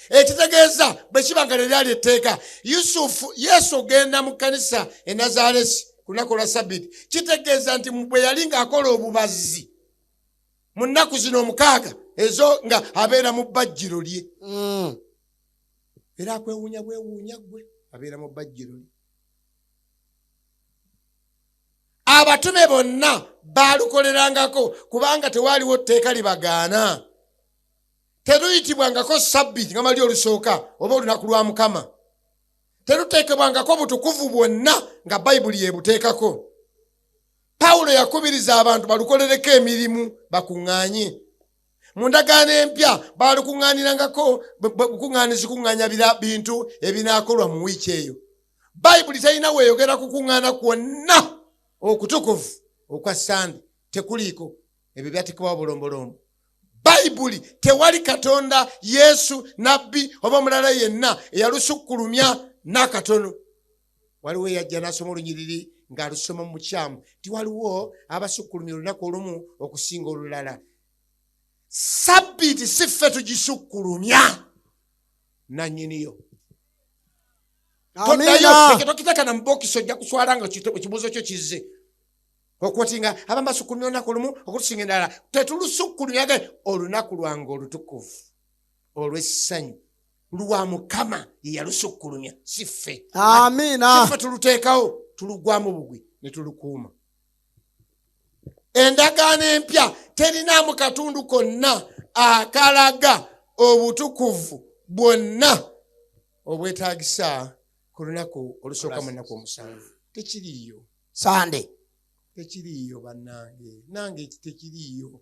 ekitegeeza bwe kiba nga lyali etteeka, Yusufu Yesu ogenda mu kkanisa e Nazaresi ku lunaku lwa Sabbiti, kitegeeza nti bwe yali ng'akola obubazzi mu nnaku zino 6 ezo nga abeera mu bbajjiro lye. Era akwewuunya bwewuunya ggwe abeera mu bbajjiro lye. Abatume bonna baalukolerangako kubanga tewaaliwo tteeka libagaana. Teruyitibwangako Sabbiti nga mali olusooka oba olunaku lwa Mukama. Teruteekebwangako butukuvu bwonna nga Bayibuli yebuteekako. Pawulo yakubiriza abantu balukolereko emirimu bakuŋŋaanye. Mu ndagaano empya baalukuŋŋaanirangako bukuŋŋaanizi kuŋŋaanya bintu ebinaakolwa mu wiiki eyo. Bayibuli terina weeyogera kukuŋŋaana kwonna okutukuvu okwa Sande, tekuliiko. Ebyo byateekebwawo bulombolombo. Bayibuli tewali Katonda, Yesu, nabbi oba omulala yenna eyalusukkulumya n'akatono. Waliwo eyajja n'asoma olunyiriri ng'alusoma mu bukyamu nti waliwo abasukkulumya olunaku olumu okusinga olulala. Sabbiiti si ffe tugisukkulumya, nannyiniyo. Toddayo, tokiteeka na mu bokisi, ojja kuswala nga ekibuuzo kyo kizze okwotinga abamu basukkulumya olunaku olumu okutusinga endala. Tetulusukkulumya, olunaku lwange olutukuvu olw'essanyu lwa Mukama ye yalusukkulumya, si ffe. Amiina. Si ffe tuluteekawo, tulugwamu bugwi ne tulukuuma. Endagaano empya terinaamu katundu konna akalaga obutukuvu bwonna obwetaagisa ku lunaku olusooka mu nnaku 7. Tekiriiyo. Sande. Tekiriiyo bannange, nange tekiriiyo.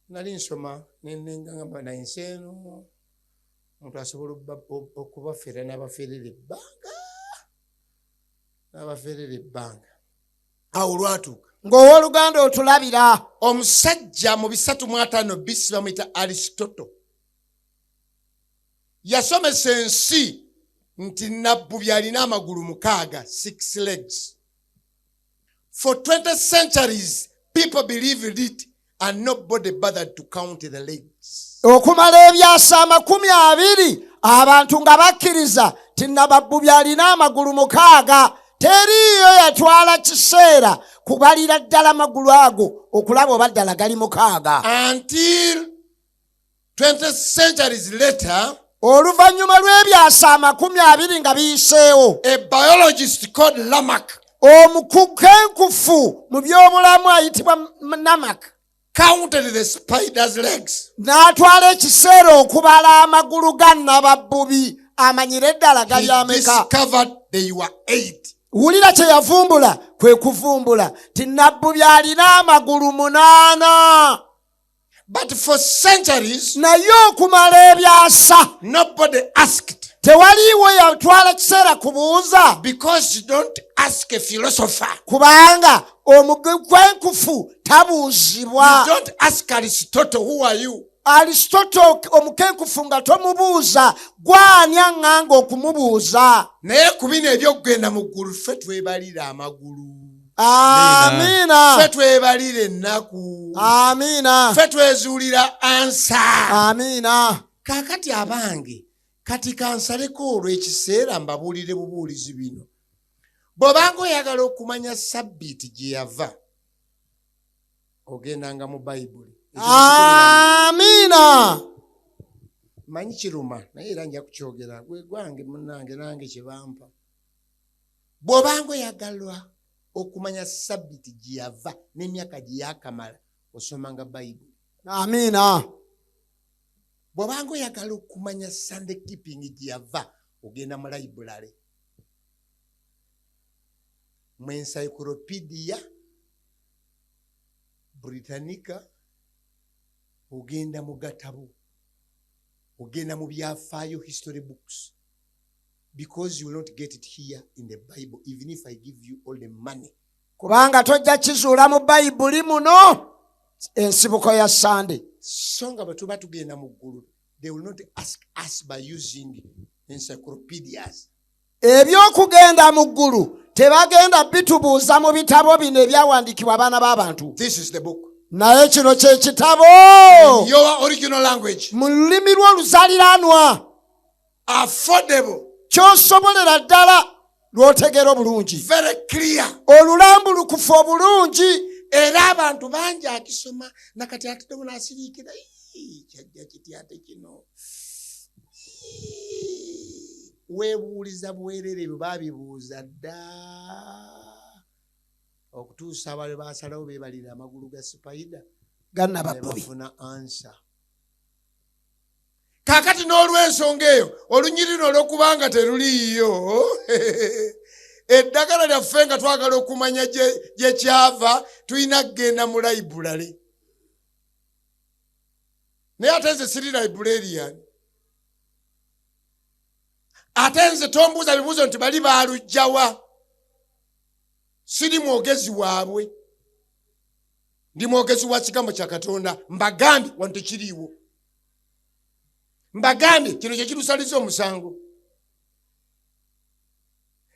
Nali nsoma nengamba naye ensi eno omuntu asobola okubafera n'abaferera ebbanga, n'abaferera ebbanga. Awo olwatuuka ng'owooluganda otulabira omusajja mu 350 BC bamuyita Aristotle yasomesa ensi nti nabbubi alina amagulu 6, six legs. For 20 centuries people believed it and nobody bothered to count the legs. Okumala ebyasa 20 abantu nga bakkiriza ti nababbubi alina amagulu 6. Teriiyo yatwala kiseera kubalira ddala magulu ago okulaba oba ddala gali 6. Until 20 centuries later, oluvannyuma lw'ebyasa 20 nga biyiseewo, a biologist called Lamarck omukukenkufu mu by'obulamu ayitibwa Lamarck counted the spider's legs. N'atwala ekiseera okubala amagulu ga nababbubi amanyire eddala gali He ameka. discovered they were 8. Wulira kye yavumbula, kwe kuvumbula ti nabbubi alina amagulu 8. But for centuries, naye okumala ebyasa nobody asked. Tewaliiwo yatwala kiseera kubuuza. Because you don't ask a philosopher. Kubanga omukwenkufu tabuuzibwa. You don't ask Aristotle, who are you? Aristotle omukenkufu nga tomubuuza gwani aŋŋanga okumubuuza. Naye ku bino ebyokugenda mu ggulu, ffe twebalira amagulu. Amiina. Ffe twebalira ennaku. Amiina. Ffe twezuulira answer. Amiina. Kaakati abange, kati kansaleko olw'ekiseera mbabuulire bubuulizi bino. Bw'obanga oyagala okumanya sabbiiti gye yava, ogendanga mu Bayibuli. Amiina. Manyi kiruma, naye era nja kukyogera gwe gwange munnange nange kye bampa. Bw'obanga oyagalwa okumanya sabbiiti gye yava n'emyaka gye yakamala, osomanga Bayibuli. Amiina. Bw'obanga oyagala okumanya Sunday keeping gye yava, ogenda mu library, mu Encyclopedia Britannica, ogenda mu gatabo, ogenda mu byafaayo, history books, because you will not get it here in the Bible, even if I give you all the money. Kubanga tojja kizuula mu Bayibuli muno ensibuko ya Sande. So nga bwe tuba tugenda mu ggulu, they will not ask us by using encyclopedias. Ebyokugenda mu ggulu tebagenda bitubuuza mu bitabo bino ebyawandiikibwa abaana b'abantu. This is the book. Naye kino kye kitabo. Your original language. Mu lulimi lw'oluzaaliranwa. Affordable. Ky'osobolera ddala lw'otegeera obulungi. Very clear. Olulambulukufu obulungi. Era abantu bangi akisoma nakati atuddewo n'asiriikira, "Ii, kyajja kitya ate kino?" Ii, weebuuliza bwerere. Ebyo baabibuuza dda okutuusa abale basalawo beebalira amagulu ga spider Gannababbubi. Bafuna answer. Kaakati n'olw'ensonga eyo, olunyiriri olw'okubanga teruliiyo, eddagala lyaffe nga twagala okumanya gye kyava, tulina kugenda mu library. Naye ate nze siri librarian. Ate nze tombuuza bibuuzo nti bali baalugjawa. Siri mwogezi waabwe, ndi mwogezi wa kigambo kya Katonda. Mbagambye wano tekiriiwo. Mbagambye kino kyekitusaliza omusango.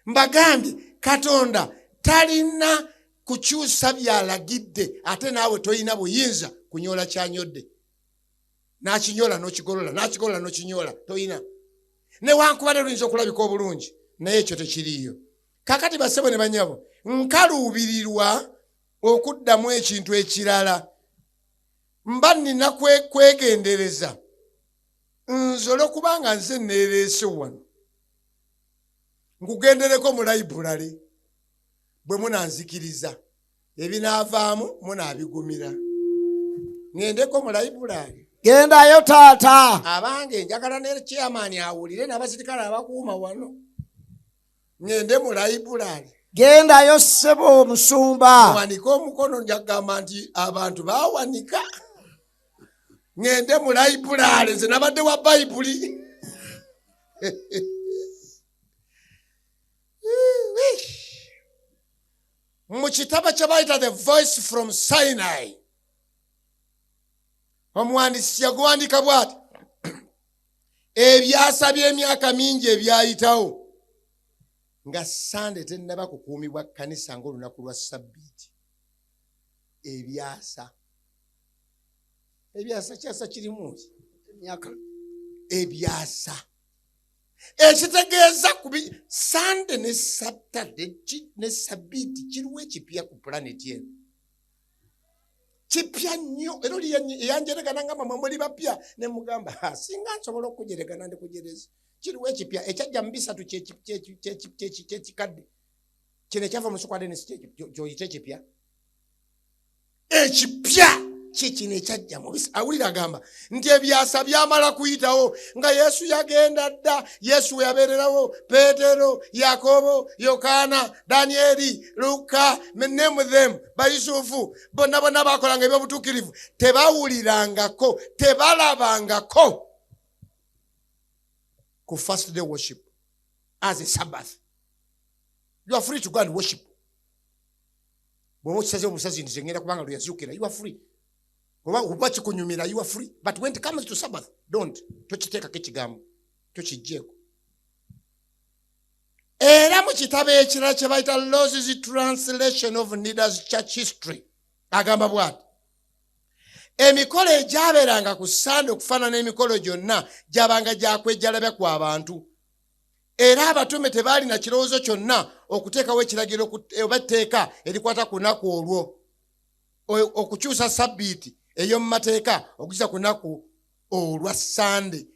Mbagambye Katonda talina kukyusa byalagidde, ate naawe tolina buyinza kunyola kyanyodde n'akinyola n'okigolola, n'akigolola n'okinyola. Toyina, newankubadde luyinza okulabika obulungi, naye ekyo tekiriiyo. Kakati bassebo ne banyabo, nkaluubirirwa okuddamu ekintu ekirala. Mba nina kwegendereza nze, olwokubanga nze neereese wano nkugendereko mu library. Bwe munanzikiriza, ebinaavaamu munaabigumira. Ŋŋendeko mu library. Gendayo, taata. Abange, njagala ne chairman awulire n'abasirikale abakuuma wano. Ŋŋende mu library. Gendayo, ssebo omusumba. Muwanike omukono. Njagamba nti abantu bawanika. Ŋŋende mu library. Nze nabadde wa Bayibuli. Mu kitabo kye bayita The Voice from Sinai, omuwandiisi yaguwandika bw'ati: ebyasa by'emyaka mingi ebyayitawo nga Sande tennaba kukuumibwa kkanisa ng'olunaku lwa sabbiiti. Ebyasa, ebyasa, kyasa kirimu ki? Ebyasa, ekitegeeza kubi Sande ne Saturday ne sabbiiti kiriwo ekipya ku planet eno, kipya nnyo. Era oli eyanjeregana ngamba, "Mwe muli bapya." Ne mugamba, "Ha, singa nsobola okujeregana ndikujereza." Kiriwo ekipya ekyajja mu 30 kyekikadde kino ekyava mu sukwadenesi kyoyita ekipya. Ekipya kikino ekyajja mu awulira agamba nti ebyasa byamala kuyitawo nga Yesu yagenda dda. Yesu we yabeererawo, Peetero, Yakobo, Yokaana, Danyeri, Luka, name them, Bayusufu, bonna bonna bakolanga ebyobutuukirivu, tebawulirangako, tebalabangako ku first day worship as a Sabbath. You are free to go and worship. Bw'oba okisaze obusazi nti zengenda kubanga lwe yazuukira, you are free. Oba kikunyumira, you are free, but when it comes to Sabbath, don't, tokiteekako ekigambo, tokijjeeko. Era mu kitabo ekirala kye bayita Loz's Translation of Nida's Church History, agamba bw'ati: emikolo egyabeeranga ku Sande, okufaanana emikolo gyonna, gyabanga gyakwejjalabya ku abantu, era abatume tebaalina kirowoozo kyonna okuteekawo ekiragiro oba etteeka erikwata ku lunaku olwo, okukyusa sabbiiti ey'omu mateeka okugisa ku lunaku olwa Sande.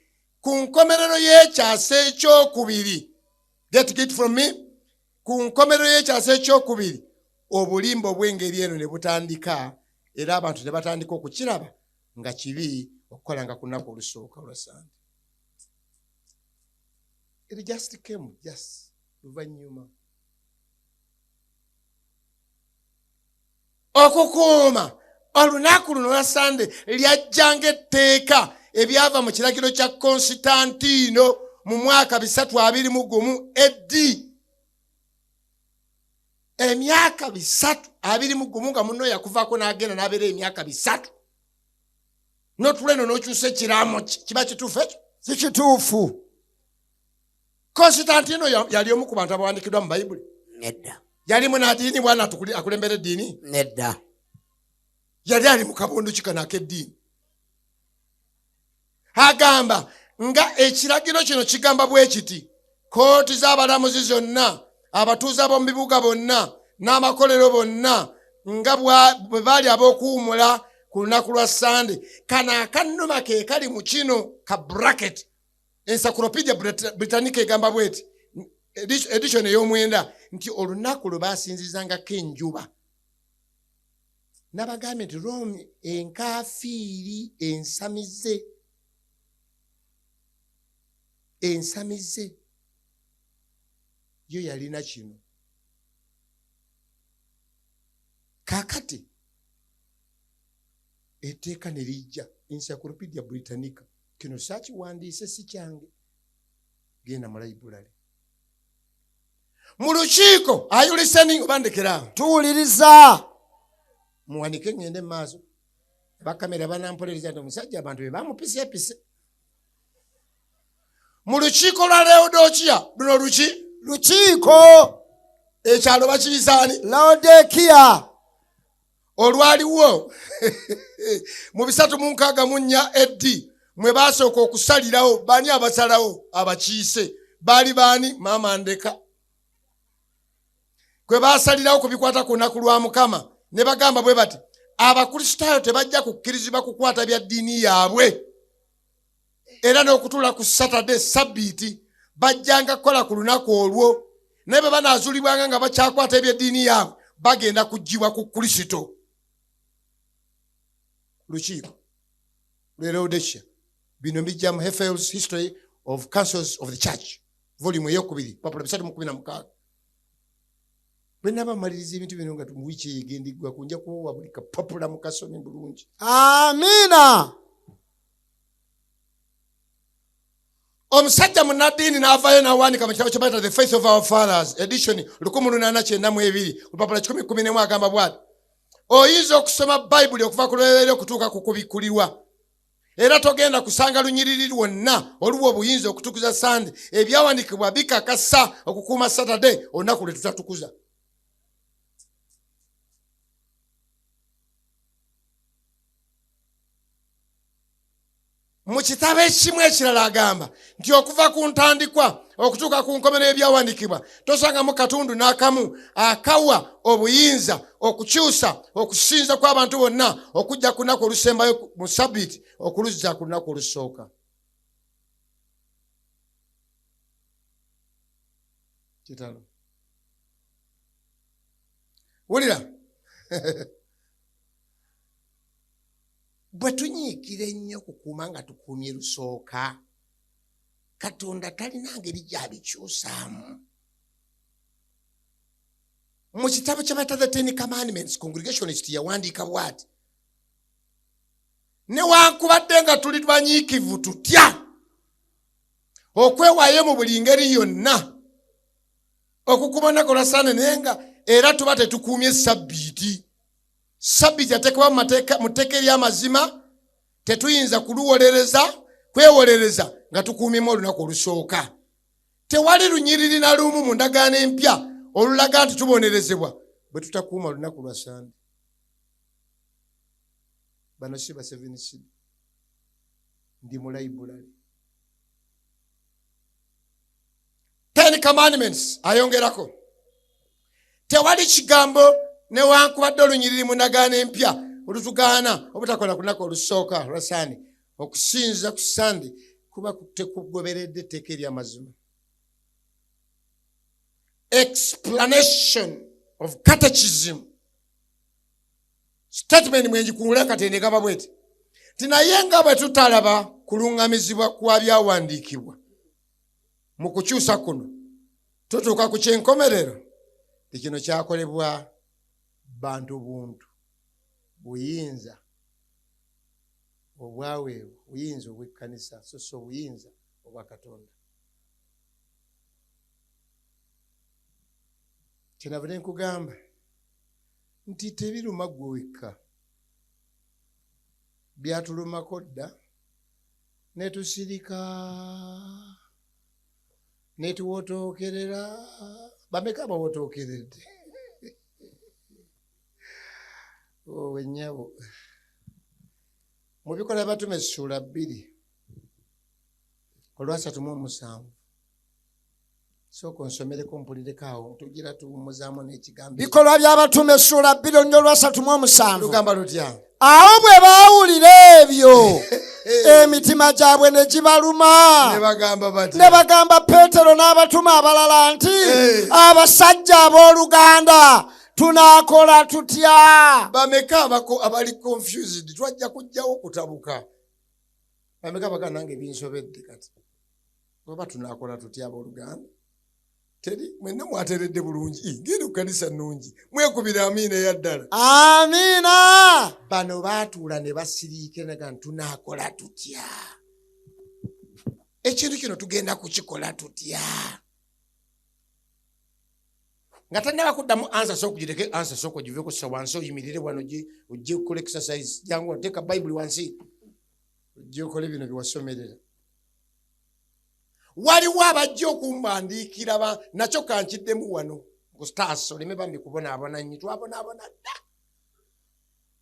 Ku nkomerero y'ekyasa ekyokubiri, get it from me, ku nkomerero y'ekyasa ekyokubiri, obulimba obw'engeri eno ne butandika, era abantu ne batandika okukiraba nga kibi okukolanga ku lunaku olusooka olwa Sande. It just came just luvannyuma. Okukuuma Olunaku luno lwa Sande lyajjanga etteeka ebyava mu kiragiro kya Konsitantiino mu mwaka 321 AD. Emyaka 321 nga munno yakuvaako n'agenda n'abeera emyaka 3. N'otula eno n'okyusa ekiraamo kiba kituufu ekyo? Si kituufu. Konsitantiino yali omu ku bantu abawandiikiddwa mu Bayibuli? Nedda. Yali munnaddiini bwana akulembera eddiini? Nedda. Yali ali mu kabondo kikano ak'eddiini. Agamba nga ekiragiro kino kigamba bwe kiti: kooti z'abalamuzi zonna, abatuuze ab'omu bibuga bonna n'amakolero bonna nga bwe baali ab'okuwumula ku lunaku lwa Sande. Kano akannuma ke kali mu kino ka bracket. Encyclopedia Britannica egamba bw'eti, edition ey'omwenda, nti olunaku lwe baasinzizangako enjuba. Nabagambye nti Rome enkafiiri ensamize. Ensamize yo yalina kino. Kaakati etteeka ne lijja, Encyclopedia Britannica, kino saakiwandiise, si kyange, genda mu library. Mu lukiiko, are you listening oba ndekera? Tuwuliriza. Muwanike ngende mu maaso. Bakamera banampolereza nti omusajja abantu be bamupiseepise. Mu lukiiko lwa Laodikia, luno luki? Lukiiko. Ekyalo bakiyisaani? Laodikia. Olwaliwo mu 364 AD mwe baasooka okusalirawo. Baani abasalawo? Abakiise. Baali baani? Maama ndeka. Kwe baasalirawo ku bikwata ku lunaku lwa Mukama ne bagamba bwe bati: Abakristaayo tebajja kukkirizibwa kukwata bya ddiini yaabwe era n'okutuula ku Saturday, sabbiiti. Bajjanga kukola ku lunaku olwo, naye bwe banaazuulibwanga nga bakyakwata ebyeddiini yaabwe, bagenda kuggyibwa ku Kristo. Lukiiko lwe Laodikia. Bino mbijja mu Heffel's History of Councils of the Church, volume eyokubiri, papula 316. Bwe naba mmaliriza ebintu bino nga mu wiiki eyo egenda eggwako, nja kubawa buli kapapula mukasome bulungi. Amiina. Omusajja munnaddiini n'avaayo n'awandiika mu kitabo kye bayita The Faith of Our Fathers, edition 1892, lupapula 111, agamba bw'ati: oyinza okusoma Bayibuli okuva ku lubereberye okutuuka ku kubikkulirwa, era togenda kusanga lunyiriri lwonna oluwa obuyinza okutukuza Sande. Ebyawandiikibwa bikakasa okukuuma Saturday, olunaku lwe tutatukuza. Mu kitabo ekimu ekirala agamba nti okuva ku ntandikwa okutuuka ku nkomero y'ebyawandiikibwa tosangamu katundu n'akamu akawa obuyinza okukyusa okusinza kw'abantu bonna okujja ku lunaku olusembayo mu sabbiiti okuluzza ku lunaku olusooka. Kitalo. Wulira, bwe tunyiikira ennyo okukuuma nga tukuumye lusooka, Katonda talina ngeri gy'abikyusaamu. Mu kitabo kye bayita The Ten Commandments, Congregationist yawandiika bw'ati: newankubadde nga tuli banyiikivu tutya okwewaayo mu buli ngeri yonna okukuuma olunaku lwa Sande, naye nga era tuba tetukuumye sabbiiti. Sabbiiti yateekebwa mu tteeka ery'amazima, tetuyinza kuluwolereza kwewolereza nga tukuumyemu olunaku olusooka. Tewali lunyiriri na lumu mu ndagaano empya olulaga nti tubonerezebwa bwe tutakuuma olunaku lwa Sande. Bano si ba Seven Seed, ndi mu library. Ten Commandments ayongerako: tewali kigambo newankubadde olunyiriri mu ndagaano empya olutugaana obutakola ku lunaku olusooka lwa Sande. Okusinza ku Sande kuba tekugoberedde etteeka eryamazima. Explanation of Catechism statement mwenjikuula katende gaba bweti nti naye nga bwe tutalaba kuluŋŋamizibwa kwa byawandiikibwa mu kukyusa kuno, tutuuka ku kyenkomerero nti kino kyakolebwa bantu buntu. Buyinza obwaweebwa, buyinza obw'ekkanisa, so si obuyinza obwa Katonda. Kyenava ne nkugamba nti tebiruma ggwe wekka, byatulumako dda ne tusirika ne tuwotookerera. Bameka abawotookeredde? Owe nnyabo, mu Bikolwa By'Abatume essuula 2 olwasatu mu omusanvu, sooka onsomereko mpulireko awo, tugira tuwummuzaamu n'ekigambo. Bikolwa by'Abatume essuula 2 olunya olwasatu mu omusanvu. Lugamba lutya? Awo bwe baawulira ebyo, emitima gyabwe ne gibaluma. Ne bagamba bati, Ne bagamba Peetero n'abatume abalala nti, abasajja abooluganda, tunaakola tutya? Bameka abali confused? Twajja kujjawo okutabuka. Bameka baga nange binsobedde kati, oba tunaakola tutya abooluganda? Teri mwenna mwateredde bulungi. Genda ku kanisa nnungi, mwekubira amiina eya ddala. Amiina. Bano baatuula ne basiriikira naga nti tunaakola tutya ekintu kino, tugenda kukikola tutya? Nga tannaba kuddamu answer, sooka ogireke. Answer sooka ogiveko, ssa wansi, oyimirire wano, ojje okukola exercise. Jangu oteeka Bayibuli wansi, ojje okole bino byewasomerera. Waliwo abajja okumbandiikira nakyo kankiddemu wano kutaasa oleme bambi kubonaabona nnyo. Twabonaabona dda,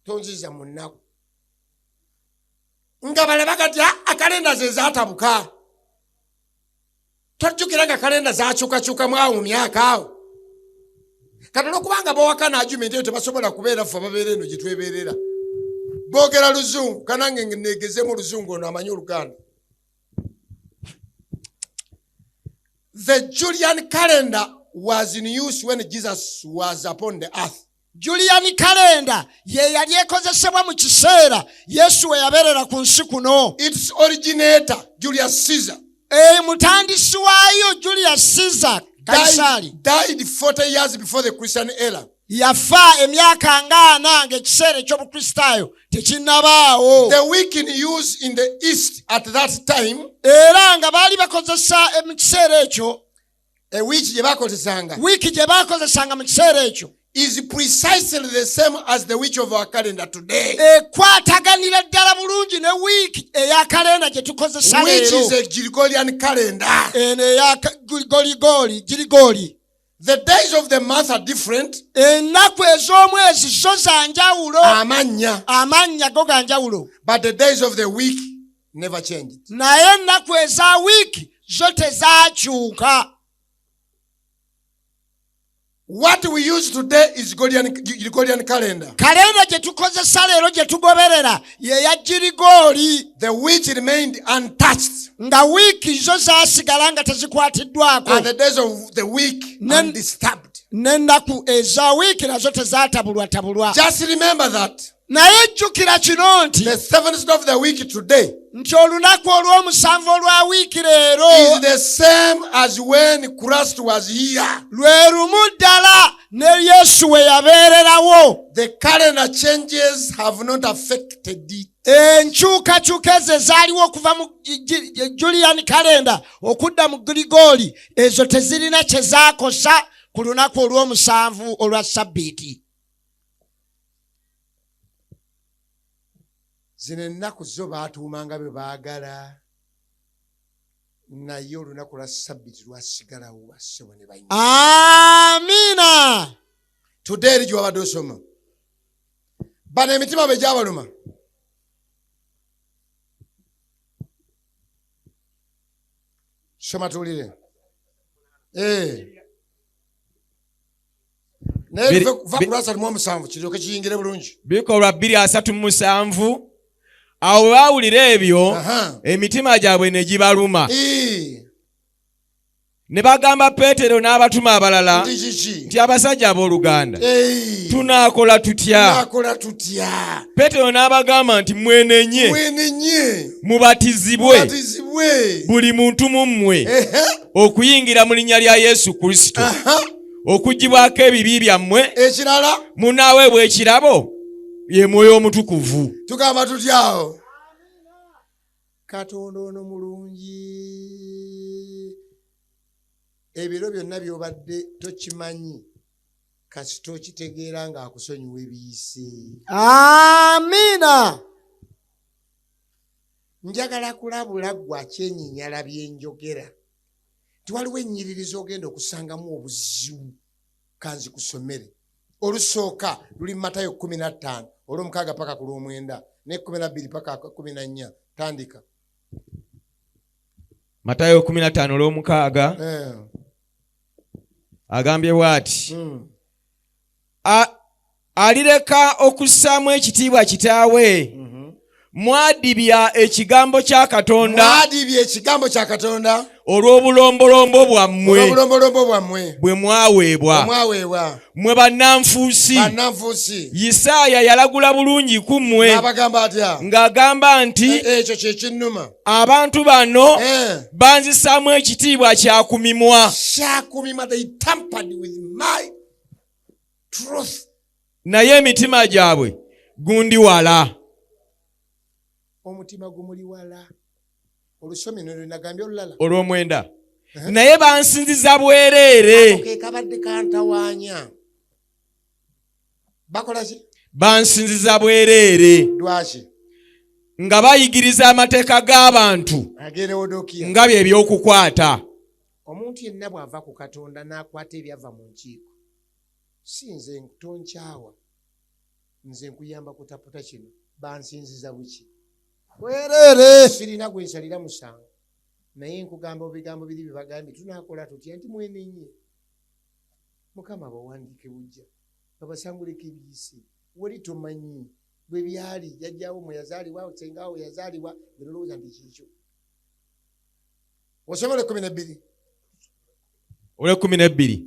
tonziza mu nnaku. Nga balaba kati akalenda ze zaatabuka. Tojjukira nga kalenda zakyukakyukamu awo mu myaka awo? Kati olwokubanga bawakana argument eyo, tebasobola kubeera ffe ababeera eno gye twebeerera. Boogera luzungu, kanange negezemu oluzungu, ono amanyi Oluganda. The Julian calendar was in use when Jesus was upon the earth. Julian calendar ye yali ekozesebwa mu kiseera Yesu we yabeerera ku nsi kuno. Its originator, Julius Caesar, Mutandisi waayo Julius Caesar, Kayisaali, died 40 years before the Christian era. Yafa emyaka nga 40 ng'ekiseera eky'Obukristaayo tekinnabaawo. The week in use in the East at that time, Era nga baali bakozesa mu kiseera ekyo, a week gye bakozesanga, wiiki gye baakozesanga mu kiseera ekyo, is precisely the same as the week of our calendar today, ekwataganira ddala bulungi ne wiiki eya kalenda gye tukozesa which leero, is a Gregorian calendar. Eno eya Goligooli, Girigooli. The days of the month are different. Ennaku ez'omwezi zo za njawulo. Amannya. Amannya go ga njawulo. But the days of the week never changed. Naye ennaku eza wiiki zo tezaakyuka. What we use today is Gregorian calendar. Kalenda gye tukozesa leero, gye tugoberera, ye ya Girigooli. The week remained untouched. Nga wiiki zo zaasigala nga tezikwatiddwako. And the days of the week undisturbed. N'ennaku eza wiiki nazo tezaatabulwatabulwa. Just remember that Naye jjukira kino nti the seventh day of the week today nti olunaku olw'omusanvu olwa wiiki leero is the same as when Christ was here. Lwe lumu ddala ne Yesu we yabeererawo. The calendar changes have not affected it. Enkyukakyuka ezo ezaaliwo okuva mu Julian calendar okudda mu Grigori, ezo tezirina kye zaakosa ku lunaku olw'omusanvu olwa sabbiiti. Zino ennaku zo baatuumanga bwe baagala, naye olunaku lwa sabbiiti lwasigalawo, bassebo ne banyina. Amiina. Tudde eri gye wabadde osoma. Bano emitima bwe gyabaluma, soma tuwulire. Naye va ku lwasatu mu omusanvu kiryoke kiyingire bulungi. Bikolwa 2:37. Awo bwe baawulira ebyo, emitima gyabwe ne gibaluma, ne bagamba Peetero n'abatume abalala Nti kiki? nti, abasajja abooluganda, tunaakola tutya? Tunakola tutya? Peetero n'abagamba nti, mwenenye, Mwenenye, mubatizibwe batizibwe buli muntu mu mmwe okuyingira mu linnya lya Yesu Kristo okuggyibwako ebibi byammwe, Ekirala, munaaweebwa ekirabo Ye Mwoyo Omutukuvu. Tugamba tutyawo? Katonda ono mulungi. Ebiro byonna by'obadde tokimanyi, kasita okitegeera ng'akusonyiwa ebiyise. Amiina. Njagala kulabula ggwe akyenyinyala bye njogera nti waliwo ennyiriri z'ogenda okusangamu obuzibu. Kanzikusomere. Olusooka luli mu Matayo 15 olw'omukaaga paka ku lw'omwenda ne 12 paka 14. Tandika. Matayo 15 olw'omukaaga agambye bw'ati: Alireka okussaamu ekitiibwa kitaawe. Mwadibya ekigambo kya Katonda. Mwadibya ekigambo kya Katonda. Olw'obulombolombo bwammwe. Olw'obulombolombo bwammwe. Bwe mwaweebwa. Bwe mwaweebwa. Mmwe bannanfuusi. Bannanfuusi. Yisaaya yalagula bulungi ku mmwe. N'abagamba atya? Ng'agamba nti, Ekyo kye kinnuma. Abantu bano banzisaamu ekitiibwa kya ku mimwa. Kya ku mimwa, they tampered with my truth. Naye emitima gyabwe gundi wala. Omutima gumuli wala. Olusomye ne lwenagambye olulala. Olw'omwenda. Naye bansinziza bwereere. Ako ke kabadde kantawaanya. Bakola ki? Bansinziza bwereere. Lwaki? Nga bayigiriza amateeka g'abantu. Ageerewodokiya. Nga bye by'okukwata. Omuntu yenna bw'ava ku Katonda n'akwata ebyava mu nkiiko, si nze tonkyawa, nze nkuyamba kutaputa kino. Bansinziza buki? Bwereere. Sirina gwe nsalira musango, naye nkugamba ebigambo biri bye bagambye, tunaakola tutya nti mwenenye. Mukama abawandiike bujja, babasanguleko ebiyise. Wali tomanyi bwe byali, jjajjaawo mwe yazaalibwa, sengaawo yazaalibwa, gwe nolowooza nti kiikyo. Osobola 12? Olw'ekkumi n'ebbiri.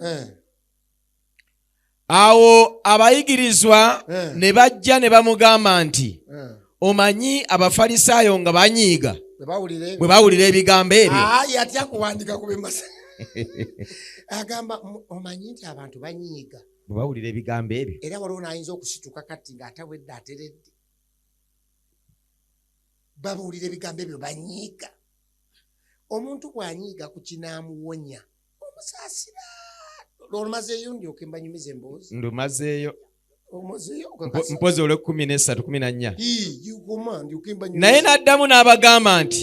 Awo abayigirizwa ne bajja ne bamugamba nti, omanyi Abafalisaayo nga banyiiga bwe bawulira ebigambo ebyo. Yatya kuwandika ku bimasa. Agamba, omanyi nti abantu banyiiga bwe bawulira ebigambo ebyo. Era waliwo n'ayinza okusituka kati ng'atawedde ateredde. Babuulira ebigambo ebyo banyiiga. Omuntu bw'anyiiga ku kinaamuwonya, omusaasira. Olumazeeyo ndyoke mbanyumize emboozi. Ndumazeeyo. Omazeeyo okakasa. Mpozi olw'ekkumi n'essatu, kumi na nnya. Ii, yukuma, ndyoke mbanyumize. Naye n'addamu n'abagamba nti,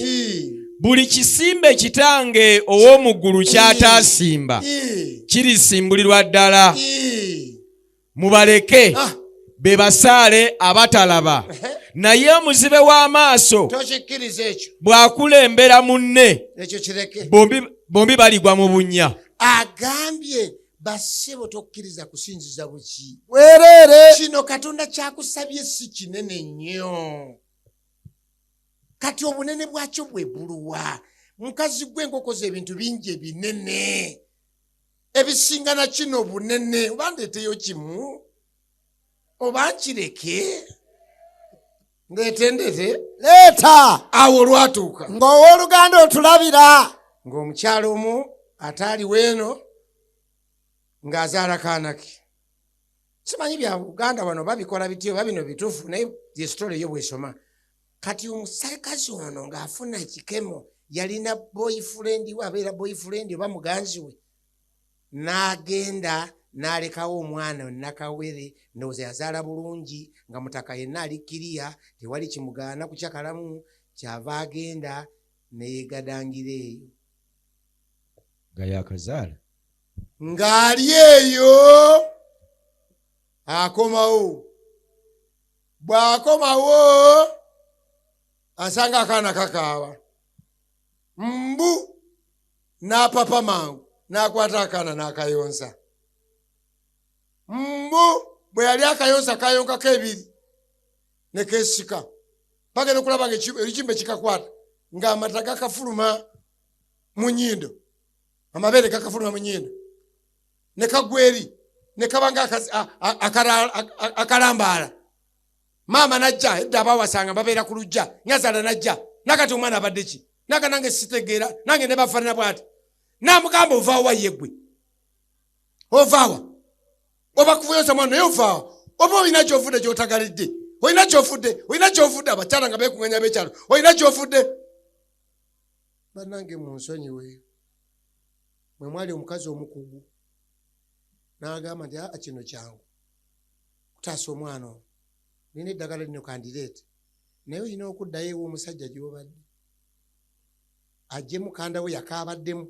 buli kisimbe kitange ow'omu ggulu ky'ataasimba, kirisimbulirwa ddala. Mubaleke, be basaale abatalaba. Naye omuzibe w'amaaso Tokikkiriza ekyo. bw'akulembera munne, Ekyo kireke. Bombi baligwa mu bunnya. Agambye bassebo tokkiriza kusinziza buki. Bwereere. Kino Katonda kyakusabye si kinene nnyo. Kati obunene bwakyo bwe buluwa. Mukazi gwe ng'okoze ebintu bingi ebinene. Ebisinga na kino obunene. Oba ndeeteyo kimu? Oba nkireke? Ndeete, ndeete. Leeta. Awo olwatuuka. Ng'owooluganda otulabira. Ng'omukyala omu ataaliwo eno ng'azaala kaana ke. Simanyi bya Buganda wano babikola bitya oba bino bituufu, naye ye story yo bw'esoma. Kati omusakazi ono ng'afuna ekikemo, yalina boyfriend we, abeera boyfriend oba muganzi we, n'agenda n'alekawo omwana nakawere, ndowooza yazaala bulungi nga mutaka yenna ali kiriya, tewali kimugaana kukyakalamu, kyava agenda neyegadangira eyo. Nga yakazaala. Ng'ali eyo akomawo. Bw'akomawo asanga akaana kakaaba. Mbu n'apapa mangu n'akwata akaana n'akayonsa. Mbu bwe yali akayonsa kayonkako ebiri ne keesika. Bagenda okulaba nga ekimbe kikakwata ng'amata gakafuluma mu nnyindo. Amabeere gakafuluma mu nnyindo. Ne kagwa eri, ne kaba nga akalambaala. Maama n'ajja, edda abaawasanga babeera ku luggya, nnyazaala n'ajja. N'akati omwana abadde ki? N'aga nange sitegeera, nange ne bafaanana bw'ati. N'amugamba ovaawa ye ggwe? Ovaawa? Oba kuvuyonsa mwana naye ovaawa? Oba olina gy'ovudde gy'otagalidde? Olina kyofudde, olina kyofudde. Abakyala nga beekunganya bekyalo, olina kyofudde. Bannange munsonyiwe, mwe mwali omukazi omukugu n'agamba nti aa kino kyangu kutaasa omwana ono, nina eddagala lino kandireete, naye olina okuddayo ew'omusajja gy'obadde ajje mukanda we yakaabaddemu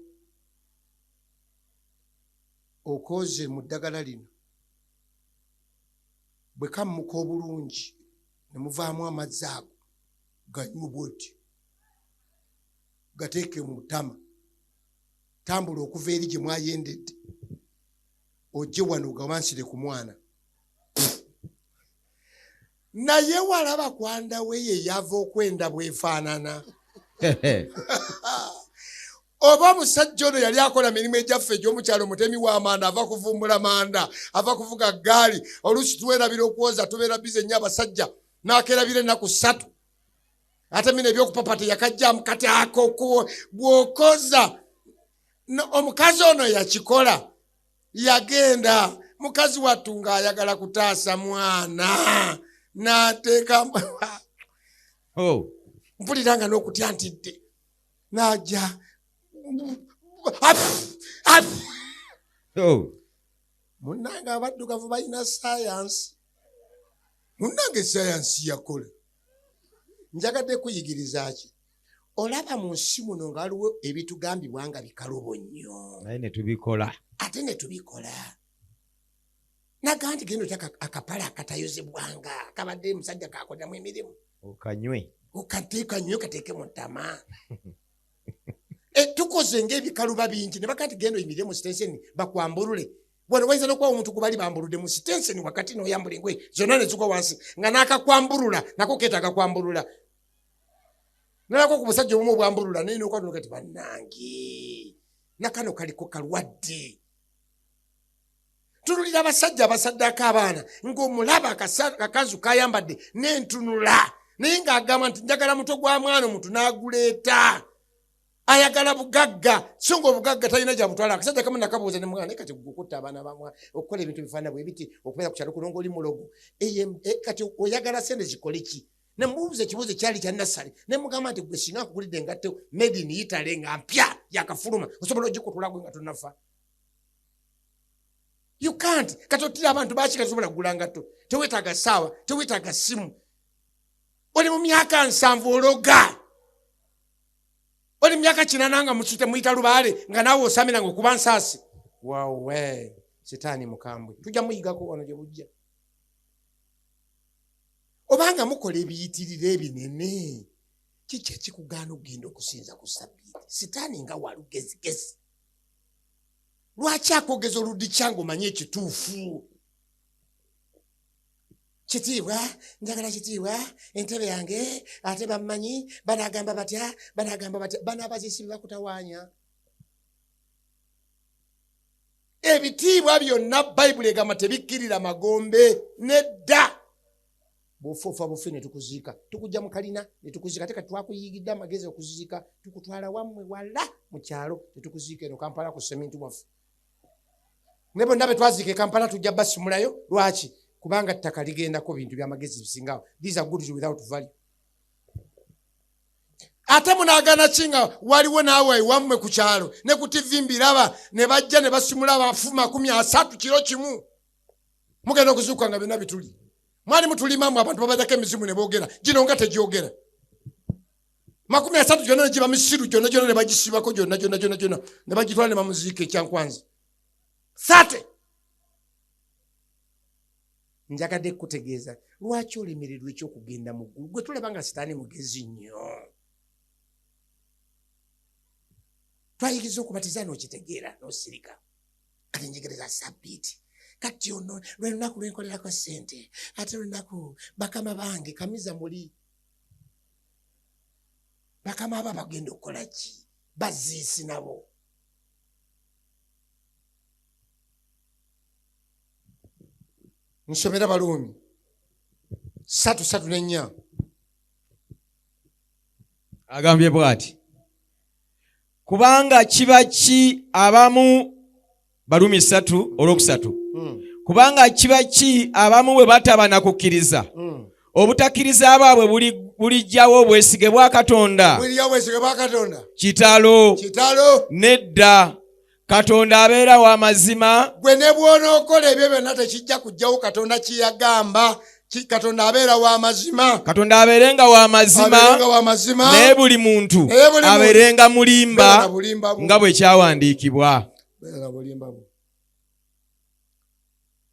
okooze mu ddagala lino, bwe kammuka obulungi ne muvaamu amazzi ago ganywe bwoti, gateeke mu ttama, tambula okuva eri gye mwayendedde ojje wano gamansire ku mwana. Naye walaba kwandawe ye yava okwenda bwefaanana. Oba omusajja ono yali akola mirimu egyaffe egy'omukyalo, mutemi w'amanda, ava kuvumbula manda, ava kuvuga ggaali. Oluusi tuwerabira okwoza, tubeera bize nnyo abasajja, n'akerabira ennaku 3, ate mina ebyokupapa teyakajjamu. Kati ako bw'okoza omukazi ono yakikola, yagenda mukazi wattu ng'ayagala kutaasa mwana n'ateeka. Oh. Mpulira nga n'okutya ntidde. N'ajja. Oh. Munnange abaddugavu balina sayansi. Munnange sayansi yakola. Njagadde kuyigiriza ki? Olaba mu nsi muno nga waliwo ebitugambibwa nga bikalubo nnyo, naye ne tubikola. Ate ne tubikola. Naga nti genda otya akapale akatayozebwanga kabadde musajja kakoleramu emirimu, okanywe, okanywe kateeke mu ttama. Tukoze ng'ebikaluba bingi ne baga nti genda oyimirire mu sitenseni bakwambulule. Wano wayinza n'okuba omuntu gwe bali bambuludde mu sitenseni wakati n'oyambula engoye zonna ne zigwa wansi nga n'akakwambulula nako keetaaga kwambulula. Nalako ku busajja obumu obwambulula naye n'okwatunuka ti bannange nakano kaliko kalwadde. Tunulira abasajja abasaddako abaana ng'omulaba akakanzu kayambadde n'entunula, naye ng'agamba nti njagala mutwe gwa mwana, omuntu n'aguleeta. Ayagala bugagga, so ng'obugagga talina gyabutwala. Akasajja kamu nakabuuza ne mwana, naye kati gwe okutta abaana bamwa, okukola ebintu ebifaanana bwe biti, okubeera ku kyalo kuno ng'oli mulogo, kati oyagala sente zikole ki? Ne mubuuza ekibuuzo ekyali kya nassale, ne mugamba nti gwe singa nkugulidde engatto made in Italy nga mpya yakafuluma, osobola ogikutula gwe nga tonnafa? You can't. Kati ottira abantu baki? Kati tosobola kugula ngatto, teweetaaga ssaawa, teweetaaga ssimu, oli mu myaka 70 ologa, oli mu myaka 80 nga musite muyita lubaale, nga naawe osamira nga okuba nsaasi. Wawe sitaani mukambwe, tujja muyigako wano gye bujja. Obanga mukola ebiyitirira ebinene, kiki ekikugaana okugenda okusinza ku sabbiiti? Sitaani nga walugezigezi, lwaki akwogeza oludikya ng'omanyi ekituufu? Kitiibwa, njagala kitiibwa, entebe yange, ate bammanyi, banagamba batya, banagamba batya, banaabazisi bakutawaanya. Ebitiibwa byonna Bayibuli egamba tebikkirira magombe nedda. Bw'ofa ofa bufi ne tukuziika, tukujja mu kalina ne tukuziika. Ate kati twakuyigidde amagezi okuziika, tukutwala wammwe wala mu kyalo ne tukuziika eno Kampala ku seminti waffe. Ne bonna be twaziika e Kampala tujja basimulayo. Lwaki? Kubanga ttaka ligendako bintu by'amagezi bisingawo. These are goods without value. Ate munaagana ki nga waliwo naawe ewammwe ku kyalo ne ku TV mbiraba, ne bajja ne basimula abafu 30 kiro kimu. Mugenda okuzuukuka nga byonna bituli. Mwali mutulimamu abantu babaddako emizimu ne boogera, gino nga tegyogera. 30 gyonna ne giba misiru, gyonna gyonna ne bagisibako gyonna gyonna gyonna gyonna ne bagitwala ne bamuziika ekyankwanzi. 30. Njagadde kukutegeeza lwaki olemererwa ekyokugenda mu ggulu. Gwe tulaba nga sitaani mugezi nnyo. Twayigiriza okubatiza n'okitegeera n'osirika. Kati njigiriza sabbiiti. Kati ono lwe lunaku lwenkolerako ssente, ate lunaku bakama bange kamiza muli. Bakama abo bagenda okukola ki? Baziisi nabo. Nsomera Baluumi 3 3 ne 4. Agambye bw'ati, kubanga kiba ki abamu, Baluumi 3 olwokusatu, kubanga kiba ki abamu bwe bataba na kukkiriza, Obutakkiriza bwabwe buliggyawo obwesige bwa Katonda? Bulijja obwesige bwa Katonda. Kitalo! Kitalo! Nedda, Katonda abeera wa mazima. Gwe ne bw'onookola ebyo byonna tekijja kuggyawo Katonda kye yagamba. Katonda abeera wa mazima. Katonda abeerenga wa mazima, Abeerenga wa mazima. naye buli muntu Naye buli muntu. abeerenga mulimba, Beera na bulimba bwo. nga bwe kyawandiikibwa. Beera na bulimba bwo.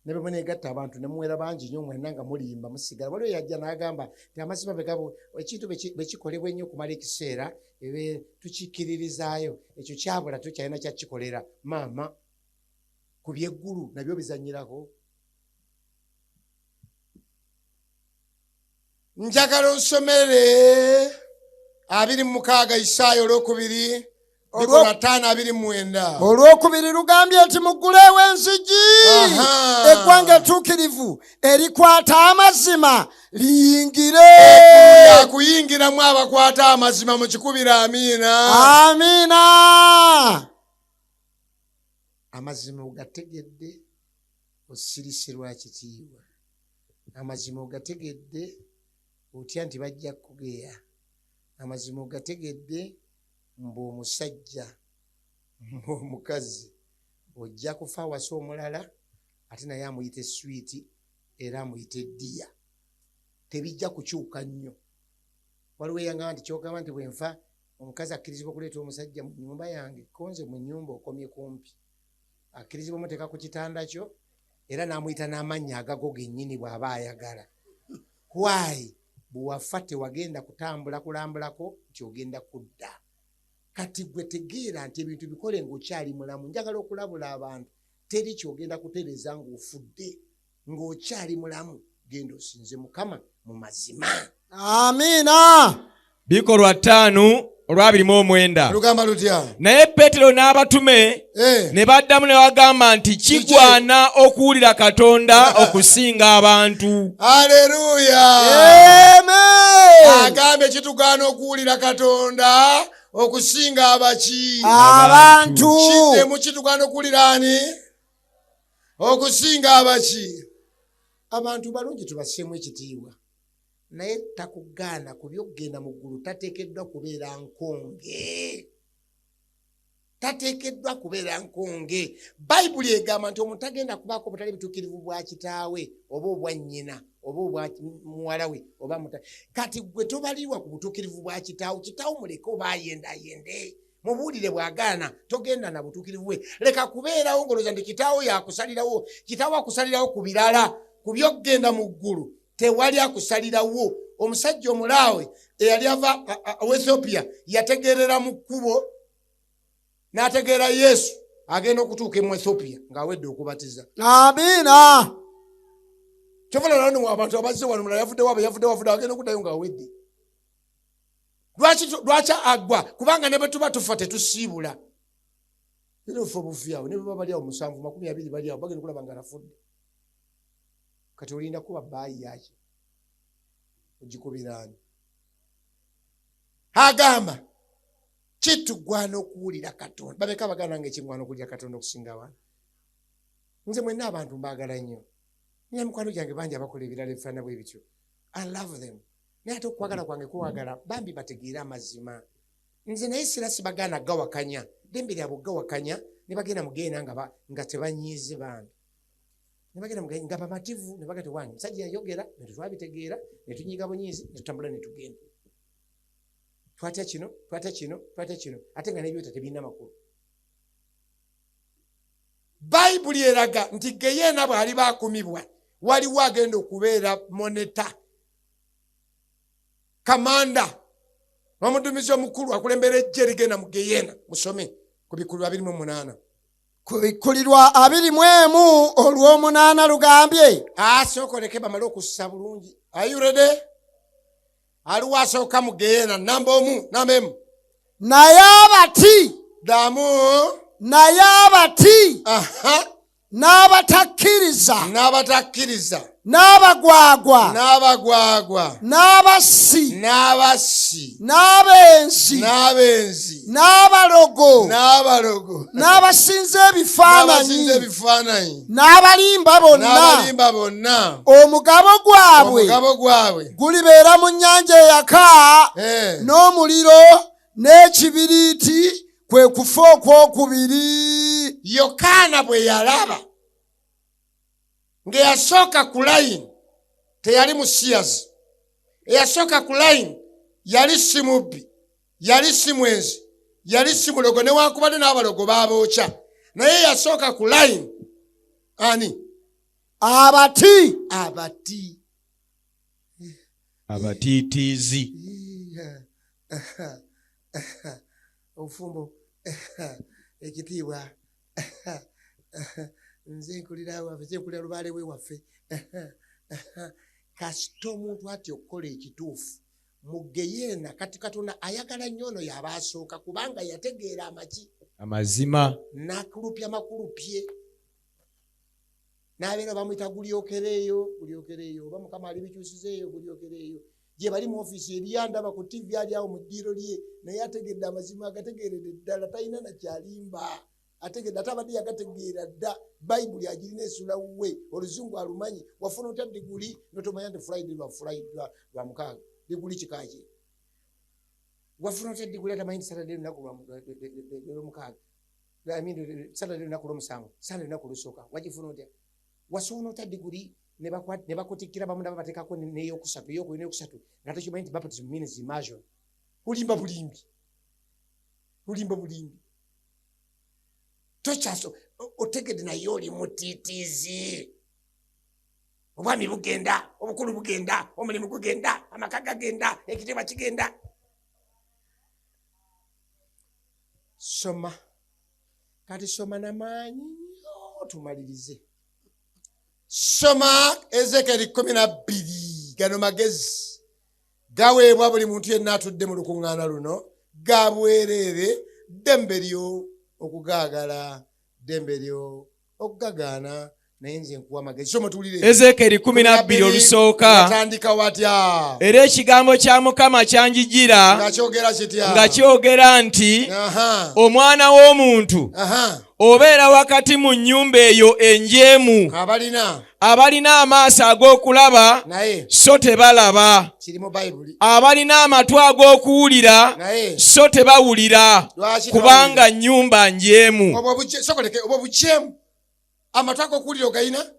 Ne bwe muneegatta abantu ne muwera bangi nnyo mwenna nga mulimba musigala. Waliwo eyajja n'agamba nti amazima bwe gabo, ekintu bwe kikolebwa ennyo okumala ekiseera, ebe tukikkiririzaayo. Ekyo kyabula tukyalina kyakikolera. Maama, ku by'eggulu nabyo bizannyirako. Njagala onsomere 26 Isaaya olwokubiri, bikolwa 5:29. Olwokubiri lugambye nti mugguleewo enzigi, eggwanga ettuukirivu erikwata amazima liyingire. Eggulu lyakuyingiramu abakwata amazima, mukikubire amiina. Amiina. Amazima ogategedde, osirise lwa kitiibwa. Amazima ogategedde, otya nti bajja kukugeya. Amazima ogategedde, mbu omusajja, mbu omukazi ojja kufa awasa omulala, ate naye amuyita eswiiti era amuyita eddiya. Tebijja kukyuka nnyo. Waliwo eyangamba nti kyogamba nti bwe nfa omukazi akkirizibwa okuleeta omusajja mu nnyumba yange, ko nze mu nnyumba okomye kumpi. Akkirizibwa omuteeka ku kitanda kyo era n'amuyita n'amannya agago gennyini bw'aba ayagala. Why? Bwe wafa tewagenda kutambula kulambulako nti ogenda kudda. Kati gwe tegeera nti ebintu bikole ng'okyali mulamu. Njagala okulabula abantu, teri ky'ogenda kutereeza ng'ofudde. Ng'okyali mulamu, genda osinze Mukama mu mazima. Amiina. Bikolwa 5:29. Lugamba lutya? Naye Peetero n'abatume ne baddamu ne bagamba nti kigwana okuwulira Katonda okusinga abantu. Aleluya. Amen. Agambye kitugaana okuwulira Katonda okusinga abaki? Abantu. Kiddemu, kitugaana okuwulira ani? Okusinga abaki? Abantu balungi tubasseemu ekitiibwa, naye takugaana ku by'okugenda mu ggulu. Tateekeddwa kubeera nkonge, tateekeddwa kubeera nkonge. Bayibuli egamba nti omuntu tagenda kubaako obutali butuukirivu bwa kitaawe oba obwa nnyina oba obwa muwala we oba muta. Kati gwe tobalirwa ku butuukirivu bwa kitaawo. Kitaawo muleke, oba ayenda ayende, mubuulire bw'agaana, togenda na butuukirivu bwe. Leka kubeerawo ng'olowooza nti kitaawo yakusalirawo. Kitaawo akusalirawo ku birala, ku by'okugenda mu ggulu tewali akusalirawo. Omusajja omulaawe eyali ava Ethiopia yategeerera mu kkubo n'ategeera Yesu agenda okutuuka mu Ethiopia ng'awedde okubatiza. Amiina. Kyova olaba abantu abazze wano, mulala yavuddewo, aba yavuddewo, avuddewo, agenda okuddayo ng'awedde. Lwaki agwa? Kubanga ne bwe tuba tufa tetusiibula. Era ofa obufi awo, ne bwe baba bali awo 70 20 bali awo, bagenda okulaba nga nafudde. Kati olinda kuba baayi yaki ogikubiraani? Agamba kitugwana okuwulira Katonda. Babeka abaganda nga ekigwana okuwulira Katonda okusinga abantu. Nze mwenna abantu mbaagala nnyo, nina mikwano gyange bangi abakola ebirala ebifaanana bwe bityo. I love them, naye ate okwagala kwange kwagala bambi bategeere amazima. Nze naye sira sibagaana gawakanya ddembe lyabwe gawakanya, ne bagenda mugenda nga tebanyiize bambi, ne bagenda mugenda nga bamativu, ne bagenda wange musajja yayogera ne twabitegeera, ne tunyiga bunyiizi, ne tutambula ne tugenda. Twatya kino, twatya kino, twatya kino, ate nga n'ebyota tebirina makulu. Bayibuli eraga nti geyeena bw'aliba akumibwa, waliwo agenda okubeera monitor, kamanda, omudumizi omukulu akulembera ejje erigenda mu geyeena. Musome ku Bikulu 28. Kubikkulirwa 21:8 lugambye. Asooka oleke bamale okussa bulungi. Are you ready? Aliwo asooka mu geyeena? Namba 1, namba 1. Naye abati. Ddamu. Naye abati n'abatakkiriza N'abatakkiriza. N'abagwagwa. N'abagwagwa. N'abassi. N'abassi. N'abenzi. N'abenzi. N'abalogo. N'abalogo. N'abasinza ebifaananyi. N'abasinza ebifaananyi. N'abalimba bonna. N'abalimba bonna. Omugabo gwabwe. Omugabo gwabwe. Gulibeera mu nnyanja eyaka Eh. n'omuliro n'ekibiriiti, kwe kufa okwokubiri. Yokaana bwe yalaba ng'eyasooka ku layini teyali musiyazi, eyasooka ku layini yali si mubbi, yali si mwenzi, yali si mulogo, newankubadde n'abalogo babookya, naye eyasooka ku layini ani? Abati. Abati. Abatiitiizi. Obufumbo, ekitiibwa, nze nkulira waffe, nze nkulira lubaale we waffe. Kasita omuntu atya okukola ekituufu mu geyeena, kati Katonda ayagala nnyo ono yaba asooka, kubanga yategeera amaki? Amazima. N'akulupya makulupye, n'abeera bamuyita gulyokereeyo, gulyokereeyo, oba Mukama alibikyusizeeyo, gulyokereeyo. Gye bali mu ofiisi eryandaba ku TV, ali awo mu ddiiro lye, naye ategedde amazima, agategeeredde ddala, talina nakyalimba, ategedde, ate abadde yagategeera dda. Bayibuli agirina esula wuwe, oluzungu alumanyi. Wafuna otya diguli notomanya nti Friday lwa Friday lwa mukaaga? Diguli kikaki? Wafuna otya diguli atamanyi nti Saturday lunaku lwomukaaga? I mean, Saturday lunaku lwomusanvu, Sunday lunaku lusooka. Wagifuna otya? Wasoma otya diguli ne bakutikkira bamu nabo bateekako n'eyokusatu, eyokubiri, n'eyokusatu, nga tokimanyi nti baptism means immersion? Olimba bulimbi, olimba bulimbi, tokyaso otegedde, naye oli mutiitiizi. Obwami bugenda, obukulu bugenda, omulimu gugenda, amaka gagenda, ekitiibwa kigenda. Soma kati, soma namaanyi nnyo, tumalirize. Soma Ezekeri 12. Gano magezi gaweebwa buli muntu yenna atudde mu lukuŋŋaana luno, ga bwereere. Ddembe lyo okugaagala, ddembe lyo okugagaana, naye nze nkuwa amagezi. Soma tuwulire. Ezekeri 12 olusooka. Atandika watya? Era ekigambo kya Mukama kyanjijira nga kyogera kitya? Nga kyogera nti, omwana w'omuntu, obeera wakati mu nnyumba eyo enjeemu, abalina abalina amaaso ag'okulaba naye so tebalaba, kiri mu Bayibuli, abalina amatu ag'okuwulira naye so tebawulira, Lwaki? kubanga nnyumba njeemu. Obwo sokoleke, obwo bujeemu. Amatu ag'okuwulira ogayina,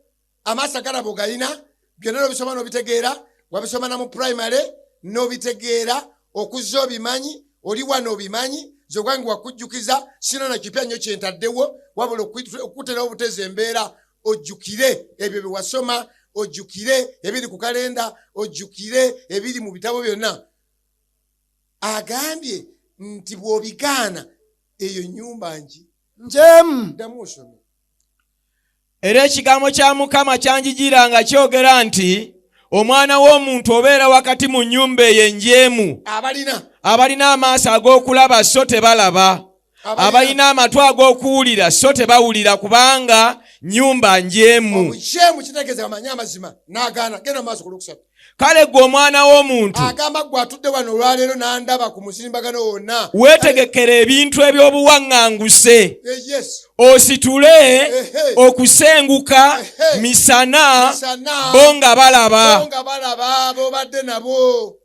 amaaso agalaba ogayina, byonna n'obisoma n'obitegeera, wabisoma na mu primary n'obitegeera, okuzza obimanyi, oli wano obimanyi. Nze ogwange wakujjukiza, sina na kipya nnyo kyentaddewo, wabula okuterawo obutezi embeera ojjukire ebyo bye wasoma, ojjukire ebiri ku kalenda, ojjukire ebiri mu bitabo byonna. Agambye nti bw'obigaana, eyo nnyumba ngi Njeemu. Ddamu osome. Era ekigambo kya Mukama kyanjijira nga kyogera nti, omwana w'omuntu, obeera wakati mu nnyumba eyo enjeemu, abalina abalina amaaso ag'okulaba so tebalaba, abalina amatu ag'okuwulira so tebawulira, kubanga nnyumba njeemu. Obujeemu kitegeeza bamanyi amazima n'agaana. Genda mu maaso ku lwokusatu. Kale gwe omwana w'omuntu, agamba gwe atudde wano olwaleero n'andaba ku mutimbagano wonna, weetegekera ebintu eby'obuwaŋŋanguse, Eh, yes. ositule okusenguka misana, Misana, bo nga balaba. Bo nga balaba, bobadde nabo.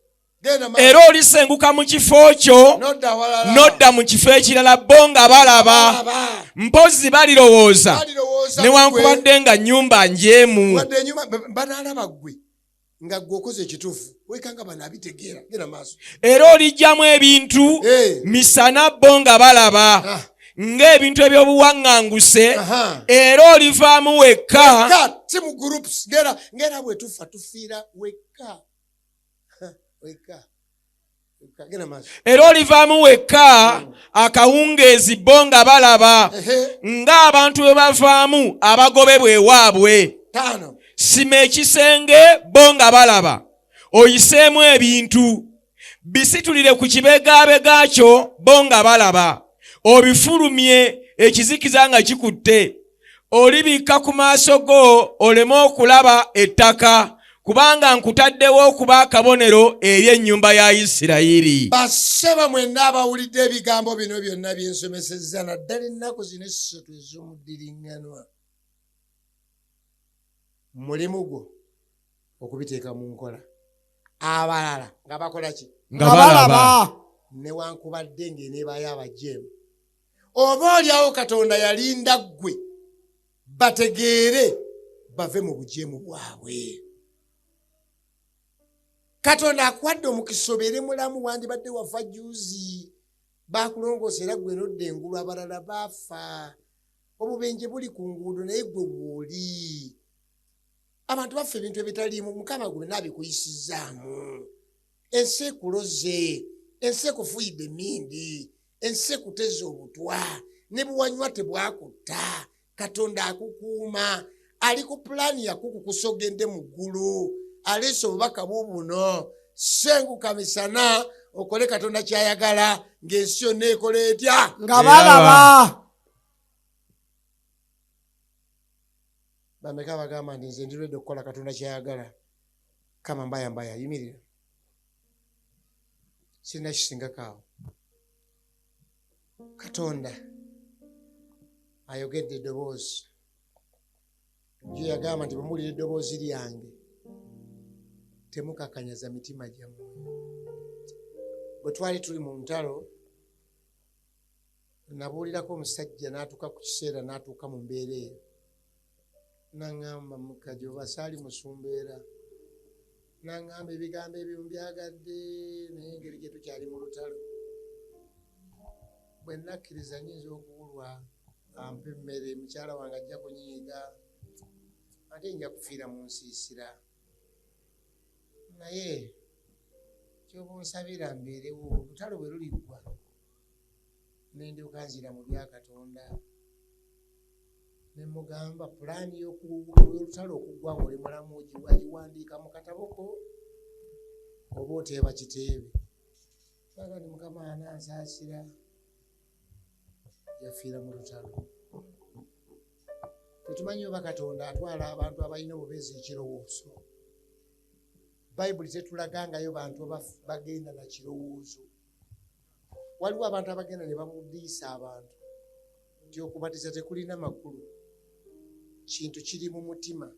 Genda maaso. Era olisenguka mu kifo kyo nodda awalala, nodda mu kifo ekirala, bo nga balaba. Balaba. Mpozi balirowooza, balirowooza newankubadde nga nnyumba njeemu. Wadde enyuma banaalaba ggwe nga ggwe okoze ekituufu, wekanga bano abitegeera. Genda maaso. Era oliggyamu ebintu misana, bo nga balaba, ng'ebintu eby'obuwaŋŋanguse, era olivaamu wekka. Wekka, si mu groups. Ngera ngera bwe tufa, tufiira wekka. Ha, wekka, wekka. Genda maaso. Era olivaamu wekka akawungeezi, bo nga balaba, ng'abantu bwe bavaamu abagobebwa ewaabwe. 5. Sima ekisenge, bo nga balaba, oyiseemu ebintu, bisitulire ku kibegaabega kyo, bo nga balaba, obifulumye ekizikiza nga kikutte. Olibikka ku maaso go oleme okulaba ettaka, kubanga nkutaddewo okuba akabonero eri ennyumba ya Isirayiri. Bassebo mwenna abawulidde ebigambo bino byonna bye nsomesezza, naddala ennaku zino essatu ez'omuddiriŋŋanwa, mulimu gwo okubiteeka mu nkola. Abalala nga bakola ki? Nga balaba. Newankubadde ng'eneebaayo abajeemu, oba olyawo Katonda yalinda ggwe bategeere bave mu bujeemu bwabwe. Katonda akuwadde omukisa obeere mulamu, wandibadde wafa juzi, bakulongoosa era ggwe nodda engulu, abalala baafa. Obubenje buli ku nguudo naye ggwe wooli. Abantu bafa ebintu ebitaliimu, Mukama gwe byonna abikuyisizzaamu. Ensi ekuloze, ensi ekufuuyidde emmindi, ensi ekuteze obutwa, ne bwewanywa tebwakutta. Katonda akukuuma, ali ku pulaani yakukukusa ogende mu ggulu. Aleese obubaka buubuno, senguka misana okole Katonda ky'ayagala, ng'ensi yonna ekola etya? Nga balaba. Bameka abagamba nti nze ndi ready okukola Katonda ky'ayagala? Kama mbaya mbaya, yimirira. Sirina kisingako awo. Katonda ayogedde eddoboozi. Yo yagamba nti bwe muwulira eddoboozi lyange temukakanyaza mitima gyammwe. Bwe twali tuli mu ntalo, nabuulirako omusajja n'atuuka ku kiseera n'atuuka mu mbeera eyo. N'aŋŋamba mukaji oba saali musumbeera. N'aŋŋamba ebigambo ebyo mbyagadde naye engeri gye tukyali mu lutalo. Bwe nakkiriza nnyinza okubulwa ampa emmere, mukyala wange ajja kunyiiga, ate nja kufiira mu nsiisira. Naye ky'oba onsabira mbeerewo, olutalo bwe luliggwa ne ndyoka nzira mu bya Katonda. Ne mugamba pulaani y'olutalo okuggwa ng'oli mulamu ogiwandiika mu katabo ko oba oteeba kiteebe. Baga ni Mukama anansaasira, yafiira mu lutalo. Tetumanyi oba Katonda atwala abantu abalina obubeezi ekirowoozo. Bayibuli tetulagangayo bantu bagenda na kirowoozo. Waliwo abantu abagenda ne babudiisa abantu nti okubatiza tekulina makulu, kintu kiri mu mutima.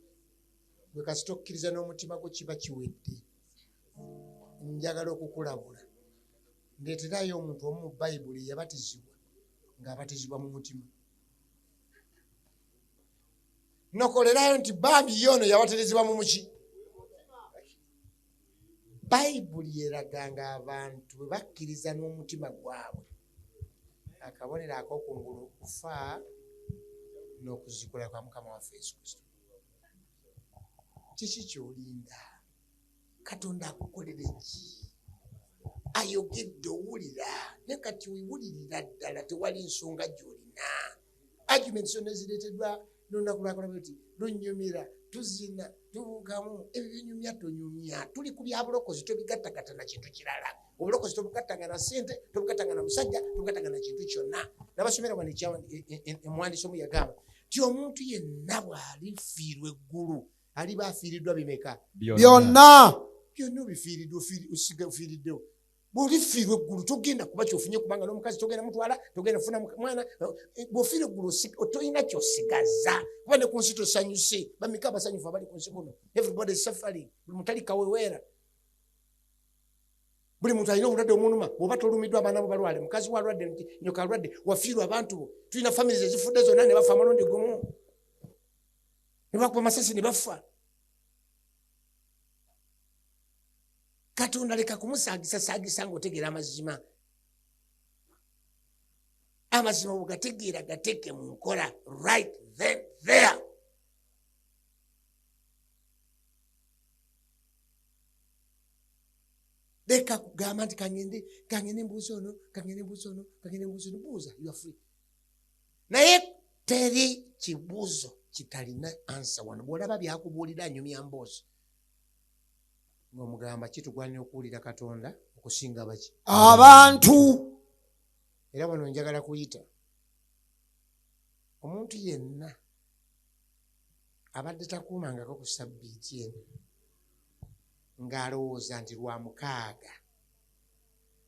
Gwe kasita okkiriza n'omutima gwo kiba kiwedde. Njagala okukulabula, ndeeterayo omuntu omu mu Bayibuli eyabatizibwa ng'abatizibwa mu mutima. Nokolerayo nti bambi ye ono yabatirizibwa mu muki. Bayibuli eraga ng'abantu bwe bakkiriza n'omutima gwabwe, akabonero ak'okungulu okufa n'okuzikula kwa Mukama waffe Yesu Kristo. Kiki ky'olinda? Katonda akukolere ki? Ayogedde owulira, naye kati wewulirira ddala tewali nsonga gy'olina. Arguments zonna ezireeteddwa n'olunaku lwakola bwe luti, lunyumira, tuzina, tubuukamu, ebyo binyumya tonyumya. Tuli ku bya bulokozi, tobigattagatta na kintu kirala. Obulokozi tobugattanga na ssente, tobugattanga na musajja, tobugattanga na kintu kyonna. Nabasomera wano omuwandiisi omu yagamba nti omuntu yenna bw'alifiirwa eggulu aliba afiiriddwa bimeka? Byonna. Byonna obifiiriddwa, ofiiriddewo. Bw'olifiirwa eggulu togenda kuba kyofunye, kubanga n'omukazi togenda mutwala, togenda kufuna mwana. Bw'ofiirwa eggulu tolina ky'osigaza, kuba ne ku nsi tosanyuse. Bameka abasanyufu abali ku nsi kuno? Everybody is suffering. Buli muntu ali kaweweera, buli muntu alina obulwadde obuluma. Bw'oba tolumiddwa, abaana bo balwale, mukazi wo alwadde, nyoka alwadde, wafiirwa abantu bo. Tulina families ezifudde zonna ne bafa amalundi gumu, ne bakuba amasasi ne bafa. Katonda leka kumusaagisasaagisa ng'otegeera amazima. Amazima bwegategeera gateeke mu nkola right then there. Leka kugamba nti kangende mbuuza ono, kangende mbuuza ono, kangende mbuuza ono. Buuza, you are free, naye teri kibuuzo kitalina answer wano. Bw'olaba byakubuulira anyumya mboozi ng'omugamba kitugwanira okuwulira Katonda okusinga baki? Abantu. Era wano njagala kuyita omuntu yenna. Abadde takuumangako ku sabbiiti eno ng'alowooza nti lwa mukaaga,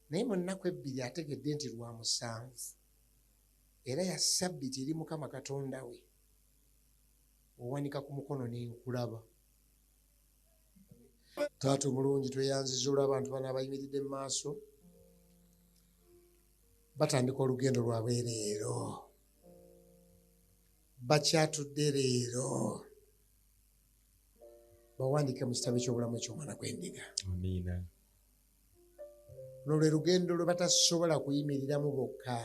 naye mu nnaku ebbiri ategedde nti lwa musanvu era ya sabbiiti eri Mukama Katonda we. Owanika ku mukono n'enkulaba. Taata omulungi, tweyanziza olw'abantu bano abayimiridde mu maaso, batandika olugendo lwabwe leero, bakyatudde leero, bawandiike mu kitabo eky'obulamu eky'omwana gw'endiga. Amiina. Luno lwe lugendo lwe batasobola kuyimiriramu bokka,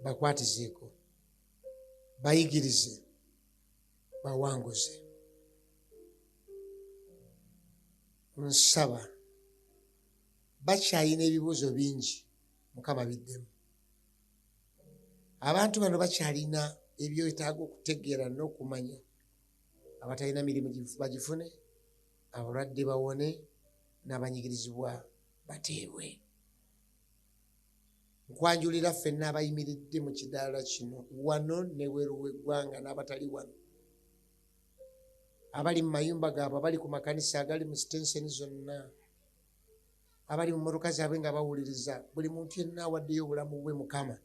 bakwatizeeko, bayigirize, bawanguze. Nsaba bakyalina ebibuuzo bingi, Mukama biddemu. Abantu bano bakyalina ebyetaaga okutegeera n'okumanya. Abatalina mirimu bagifune, abalwadde bawone, n'abanyigirizibwa bateebwe. Nkwanjulira ffenna abayimiridde mu kidaala kino wano ne bweru w'eggwanga n'abatali wano, abali mu mayumba gaabwe, abali ku makanisa agali mu sitenseni zonna, abali mu mmotoka zaabwe nga bawuliriza. Buli muntu yenna awaddeyo obulamu bwe Mukama,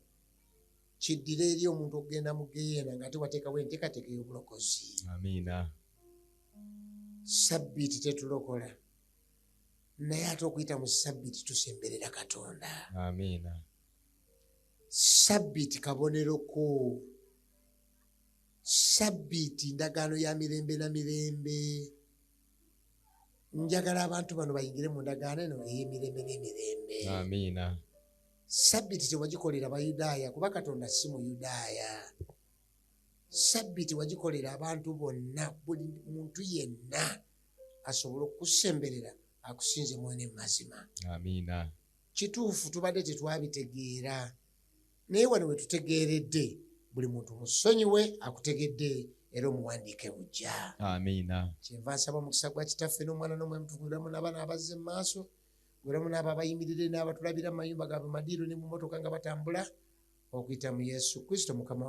kiddire eri omuntu okugenda mu geyeena ng'ate wateekawo enteekateeka ey'obulokozi. Amiina. Sabbiiti tetulokola, naye ate okuyita mu sabbiiti tusemberera Katonda. Amiina. Sabbiiti kabonero ko. Sabbiiti ndagaano ya mirembe na mirembe. Njagala abantu bano bayingire mu ndagaano eno ey'emirembe n'emirembe. Amiina. Sabbiiti tewagikolera Bayudaaya, kuba Katonda si Muyudaaya. Sabbiiti wagikolera abantu bonna, buli muntu yenna asobole okukusemberera akusinze mwene mu mazima. Amiina. Kituufu tubadde tetwabitegeera, naye wano we tutegeeredde, buli muntu musonyiwe akutegedde era omuwandiike bujja. Amiina. Kyenva nsaba omukisa gwa Kitaffe n'Omwana n'Omwoyo Omutukuvu gulamu n'abaana abazze mu maaso, gulamu n'abo abayimiridde n'abatulabira mu mayumba gaabwe, madiiro ne mu motoka nga batambula, okuyita mu Yesu Kristo Mukama.